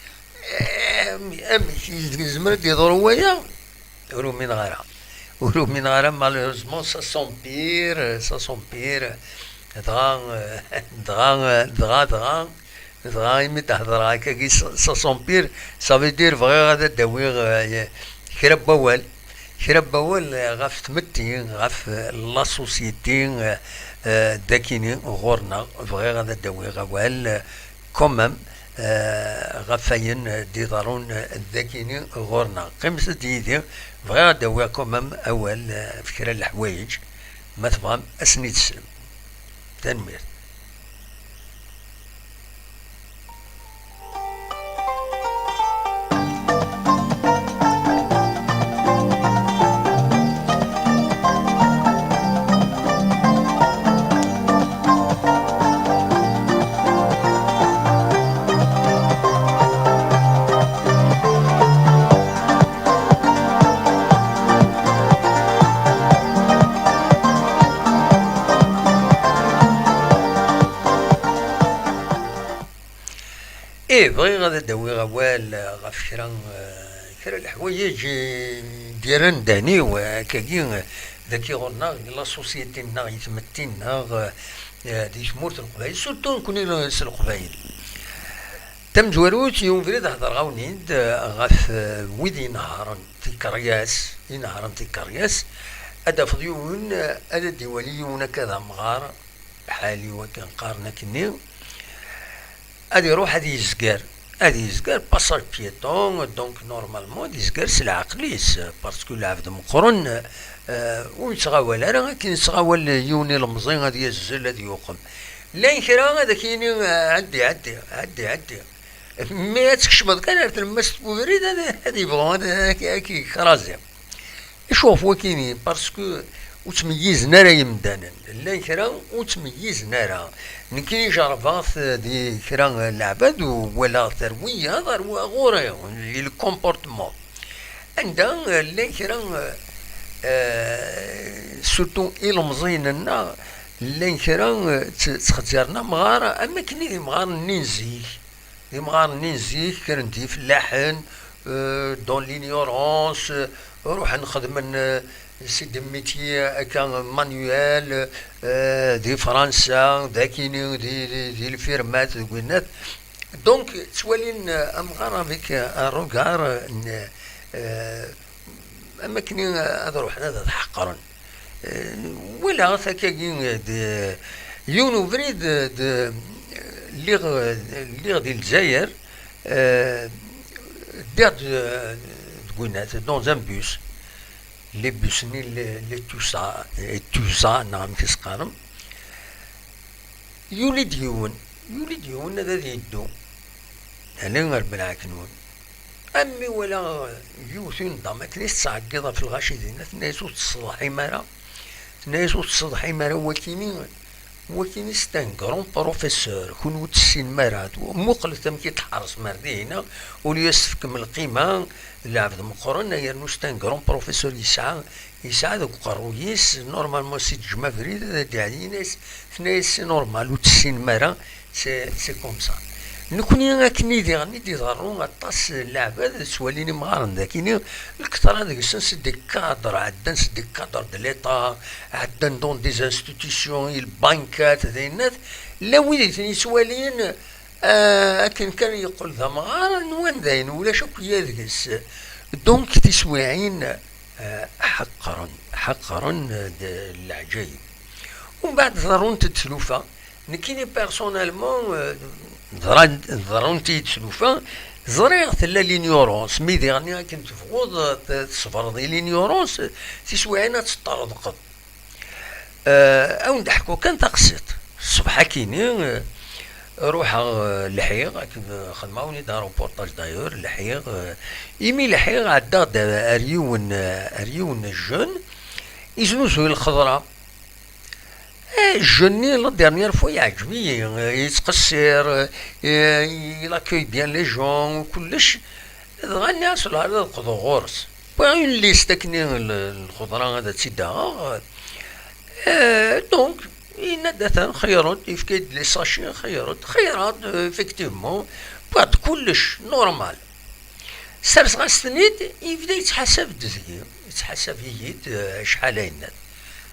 Eh, amek, amek yezmer ad d-yeḍru waya? Ur umineɣ ara. Ur umineɣ ara, malheureusement, ça s'empire, ça s'empire. Dɣa, dɣa, dɣa, dɣa, dɣa, imi d-hedreɣ akkagi, ça, ça s'empire, ça veut dire bɣiɣ ad d-awiɣ, eh, kra n wawal. Kra n wawal, eh, ɣef tmetti, ɣef, eh, la société, eh, eh, dakini ɣur-neɣ. Bɣiɣ ad d-awiɣ awal, eh, quand même, eh, ɣef wayen, eh, d-iḍerrun, eh, dakini ɣur-neɣ. Qqimet-d yid-i, bɣiɣ ad d-awiɣ quand même awal, eh, ɣef kra n leḥwayeǧ, ma tebɣam ad sen-id-teslem. Tanemmirt. Ih, bɣiɣ ad d-awiɣ awal, eh, ɣef kra, eh, kra n leḥwayeǧ, eh, d-yerran ddehn-iw, eh, akkagi, eh, dagi ɣur-neɣ, di la société-nneɣ, i tmetti-nneɣ, eh, eh, di tmurt n Leqbayel, surtout nekkni s Leqbayel. Tamezwarut, yiwen ubrid hedreɣ-awen-id, eh, ɣef, eh, wid inehhṛen tikeryas, inehhṛen tikeryas, ad d-tafeḍ yiwen, eh, ad d-iwali yiwen akka d amɣar, lḥal-iw akken qqaren akkenni, ad iruḥ ad yezger, ad yezger passage piéton, donc normalement ad yezger s leɛqel-is, parce que lɛebd meqqren, euh, ur yettɣawal ara akken yettɣawal yiwen ilemẓi ad yazzel, ad yuqem. Llan kra ad ak-yini, euh, ɛeddi, ɛeddi, ɛeddi, ɛeddi. Mi ad tkecmeḍ kan ar tlemmast n ubrid, ad, ad yebɣu ad, ad k-, ad k-yekrazi. Acu ɣef wakini? Parce que ur ttmeyyizen ara yemdanen. Llan kra ur ttmeyyizen ara. Nekkini jerrbeɣ-t di kra n leɛbad u walaɣ-t ar wiyaḍ, ar wa ɣur-i, di le comportement. Anda, eh, llan kra, eh, surtout ilemẓiyen-nneɣ, llan kra, eh, tt-, ttxezzaren amɣar am akken i d imɣaren-nni n zik. D imɣaren-nni n zik, kkren d ifellaḥen, euh, dans l'ignorance, euh, ruḥen xedmen, euh, c'est des métiers akka manuels, euh, di Fransa, dakini, di, di, di lfirmat, deg winnat. Donc, ttwalin, euh, amɣar avec, euh, un regard, euh, n-, euh, am akken ad ruḥen ad t-ḥeqren. Eh, walaɣ-t akkagi, eh, d, yiwen ubrid, eh, d, eh, Lliɣ, lliɣ di Lezzayer, euh, ddiɣ-d, euh, deg winat, dans un bus. Les bus-nni, les, les Tusa, eh, Tusa, neɣ amek i s-qqaren. Yuli-d yiwen, yuli-d yiwen ad, ad yeddu. Ala, Rebbi lɛeknun. Am mi walaɣ yiwet une dame akken i tettɛeggiḍ ɣef lɣaci dinna, tenna-yas: "Ur tettṣeḍḥim ara." Tenna-yas: "Ur tettṣeḍḥim ara, wakini, wakini c'est un grand professeur, kunwi ur tessinem ara. Muqlet amek i tḥeṛsem ar dihina, ur as-tefkem lqima, d lɛebd meqqren, yernu c'est un grand professeur, yesɛa, yesɛa deg uqerruy-is, normalement, si d-tejjem abrid, ad d-iɛeddi." Yenna-yas, tenna-yas: "C'est normal, ur tessinem ara, c'est, c'est comme ça." Nekni akken i diɣen i d-iḍerru aṭas n leɛbad ttwalin imɣaren dagini, lketṛa deg-sen c'est des cadres, ɛeddan c'est des cadres de l'État, ɛeddan dans des institutions, i lbankat, d ayennat, llan wid i ten-yettwalin, ah, akken kan yeqqel d amɣar, nwan dayen ulac akk yya deg-s. Donc tiswiɛin, ah, ḥeqren, ḥeqren, ah, d leɛǧayeb. Umbeɛd ḍerrunt-d tlufa. Nekkini personnellement, euh, ḍran-, ḍerrunt-iyi-d tlufa, ẓriɣ tella l'ignorance, mi diɣen akken tebɣuḍ, euh, t-, tṣebreḍ i l'ignorance, tiswiɛin ad teṭṭerḍqeḍ. Euh, ad wen-d-ḥkuɣ kan taqsiṭ. Ṣṣbeḥ akini, euh, ruḥeɣ, euh, lḥiɣ, akken, euh, xedmeɣ-awen-id un reportage d'ailleurs, lḥiɣ, euh, imi lḥiɣ ɛeddaɣ-d ar yiwen, euh, ar yiwen n jeune, iznuzuy lxeḍra. Eh, jeune-nni, la dernière fois, yeɛǧeb-iyi, eh, yettqessir, eh, il accueille bien les gens, kullec. Dɣa nniɣ-as: "Lɛar ad qḍuɣ ɣur-s." Wwiɣ une liste akken n l-, lxeḍra ad tt-id-aɣeɣ. Eh, donc, yenna-d: "Atan, xeyṛet." Yefka-yi-d les sachets, xeyṛet, xeyṛeɣ-d, eh, effectivement, wwiɣ-d kullec, normal. Serseɣ-as-ten-id, yebda yettḥasab-d deg-i, yettḥasab-iyi-d, eh, acḥal ay nniḍ.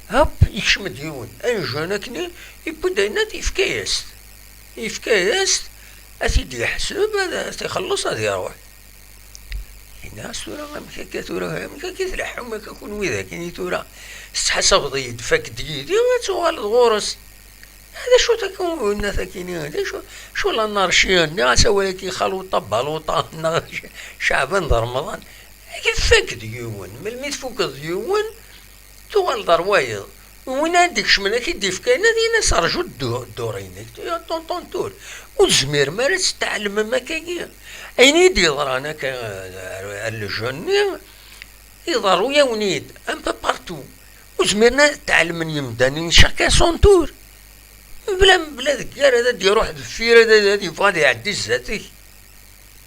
Hop, yekcem-d yiwen, un jeune akkenni, yewwi-d ayen-nni, yefka-yas-t. Yefka-yas-t, ad t-id-yeḥseb, ad, ad t-ixelleṣ, ad iruḥ. Yenna-as: "Tura amek akka, tura amek akka i tleḥḥum akka kunwi dagi tura? Tettḥasabeḍ-iyi-d, fak-d yid-i, ad tuɣaleḍ ɣur-s." D acu-t akka winna takini? D acu, acu l'anarchie? Nniɣ-as awal-agi xaluṭa baluṭa, neɣ Caɛban d Remḍan. Agi tfak-d yiwen, melmi tfukeḍ d yiwen, tuɣaleḍ ar wayeḍ. Win ara d-ikecmen ad k-id-ifk ayen, ad yini-as: "Rju ddu-, dduṛ-inek, tonton tura. Ur tezmirem ara ad tettɛelmem akkagi." Ayen i d-yeḍran akka, ar, ar le jeune-nni, iḍerru-yawen-id, un peu partout. Ur zmiren ad tɛelmen yemdanen, chacun son tour. Mebla, mebla deg ara ad d-iruḥ deffir, ad, ad, ad yebɣu ad iɛeddi zdat-k.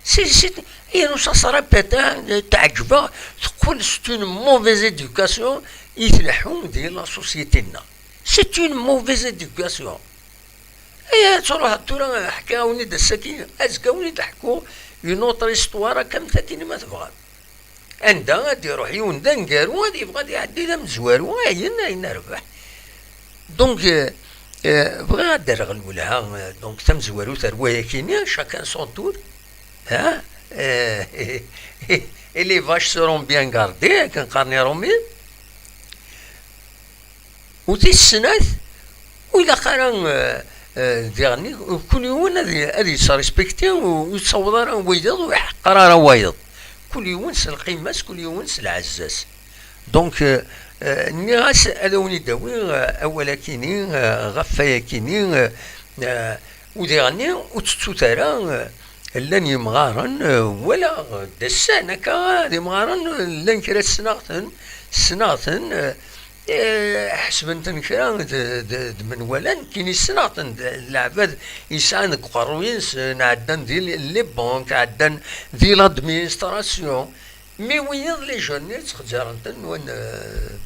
Si, si, yernu ça se répète, hein, teɛǧeb-aɣ, teqqel c'est une mauvaise éducation i tleḥḥu di la société-nneɣ. C'est une mauvaise éducation. Aya, ad truḥeḍ tura, ḥkiɣ-awen-id ass-agi, azekka ad wen-id-ḥkuɣ une autre histoire, akka am takini ma tebɣam. Anda ad d-iruḥ yiwen d aneggaru, ad yebɣu ad iɛeddi d amezwaru, ayen, ayen rbeḥ. Donc, euh, euh, bɣiɣ ad d-rreɣ lwelha, euh, donc tamezwarut ar wayakini, chacun son tour, hein? Euh, et les vaches seront bien gardées, akken qqaren Iṛumiyen. U tis snat, ur ilaq ara, eh, eh, diɣen, kul yiwen ad, ad yettrespekti, ur yettaweḍ ara wayeḍ, ur iḥeqqer ara wayeḍ. Kul yiwen s lqima-s, kul yiwen s lɛezza-s. Donc, eh, eh, nniɣ-as ad awen-id-awiɣ, eh, awal-akini, eh, ɣef wayakini, eh, eh, u diɣen ur tettut ara, eh, llan yemɣaren, eh, walaɣ d assan akka, d imɣaren, eh, llan kra ssneɣ-ten, ssneɣ-ten, eh, Eh, ḥesben-ten kra d, d, d menwala, nekkini ssneɣ-ten, d leɛbad yesɛan deg uqerruy-nsen, ɛeddan di les banques, ɛeddan di l'administration. Mi wiyiḍ les jeunes-nni ttxezzaren-ten, nwan, euh,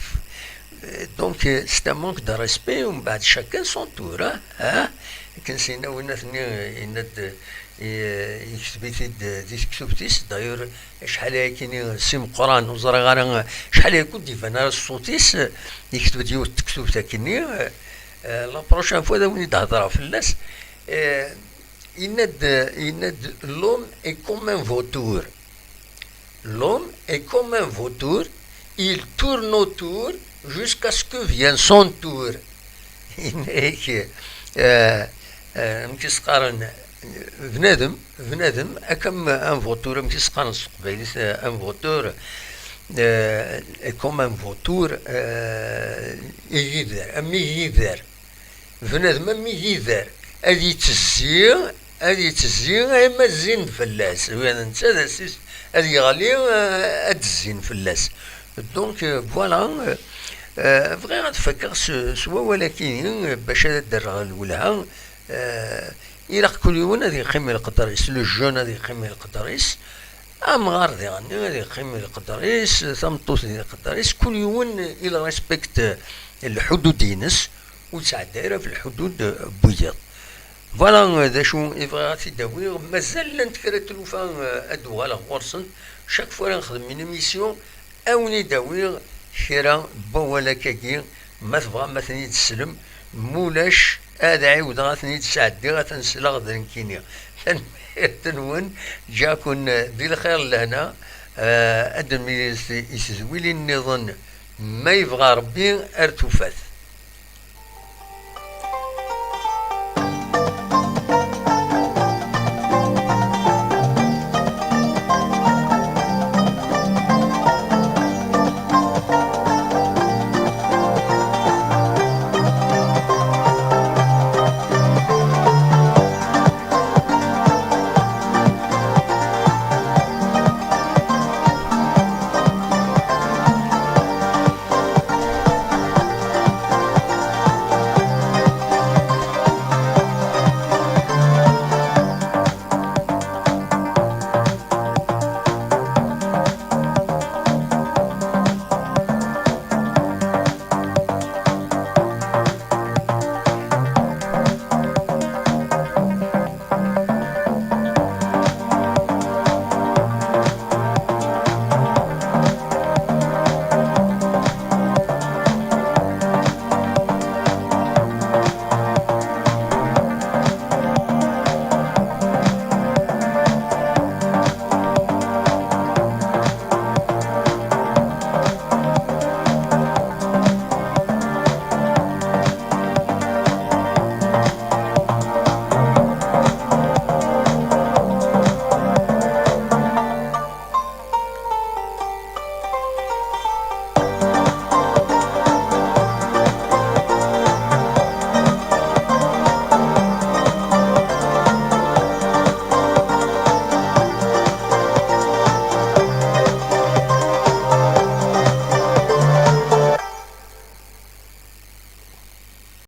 donc, euh, c'est un manque de respect, umbeɛd chacun son tour, ah, ah. Akken s-yenna winna-ten-nni, yenna-d, eh, yekteb-it-id di tektubt-is, d'ailleurs, acḥal ayakini s imeqqran, ur ẓriɣ ara acḥal ayakk ur d-iban ara ṣṣut-is, yekteb-d yiwet tektubt akkenni, eh, la prochaine fois ad awen-id-hedreɣ fell-as. Eh, yenna-d, yenna-d: "L'homme est comme un vautour. L'homme est comme un vautour, il tourne autour jusqu'à ce que vienne son tour." Yenna-ak, eh, Eh, amek i s-qqaren, bnadem, bnadem, akka am, am vautour, amek i s-qqaren s teqbaylit, eh, am vautour, eh, comme un vautour, eh, igider, am igider. Bnadem am igider. Ad yettezzi, ad yettezzi, arma zzin fell-as. Ula d netta ad as-is-, ad yeɣli, eh, ad d-zzin fell-as. Donc, eh, voilà, eh, eh, bɣiɣ ad fakkeɣ s, s wawal-agi, eh, bac ad d-rreɣ lwelha. Eh, ilaq kul yiwen ad yeqqim i leqder-is, le jeune ad yeqqim i leqder-is, amɣar diɣen ad yeqqim i leqder-is, tameṭṭut di leqder-is, kul yiwen il respecte lḥudud-ines, ur yettɛedda ara ɣef lḥudud n wiyaḍ. Voilà, eh, d acu i bɣiɣ ad t-id-awiɣ. Mazal llant kra n tlufa, eh, ad d-uɣaleɣ ɣur-sent. Chaque fois ara nexdem une émission, ad wen-id-awiɣ kra n wawal akkagi, ma tebɣam ad ten-id-teslem, mulac ad ɛiwdeɣ ad ten-id-sɛeddiɣ, ad ten-sleɣ d nekkini. Tanemmirt-nwen, ǧǧiɣ-ken di lxir d lehna, eh, ad d-nemlil s, i tedwilin nniḍen, ma yebɣa Rebbi, ar tufat.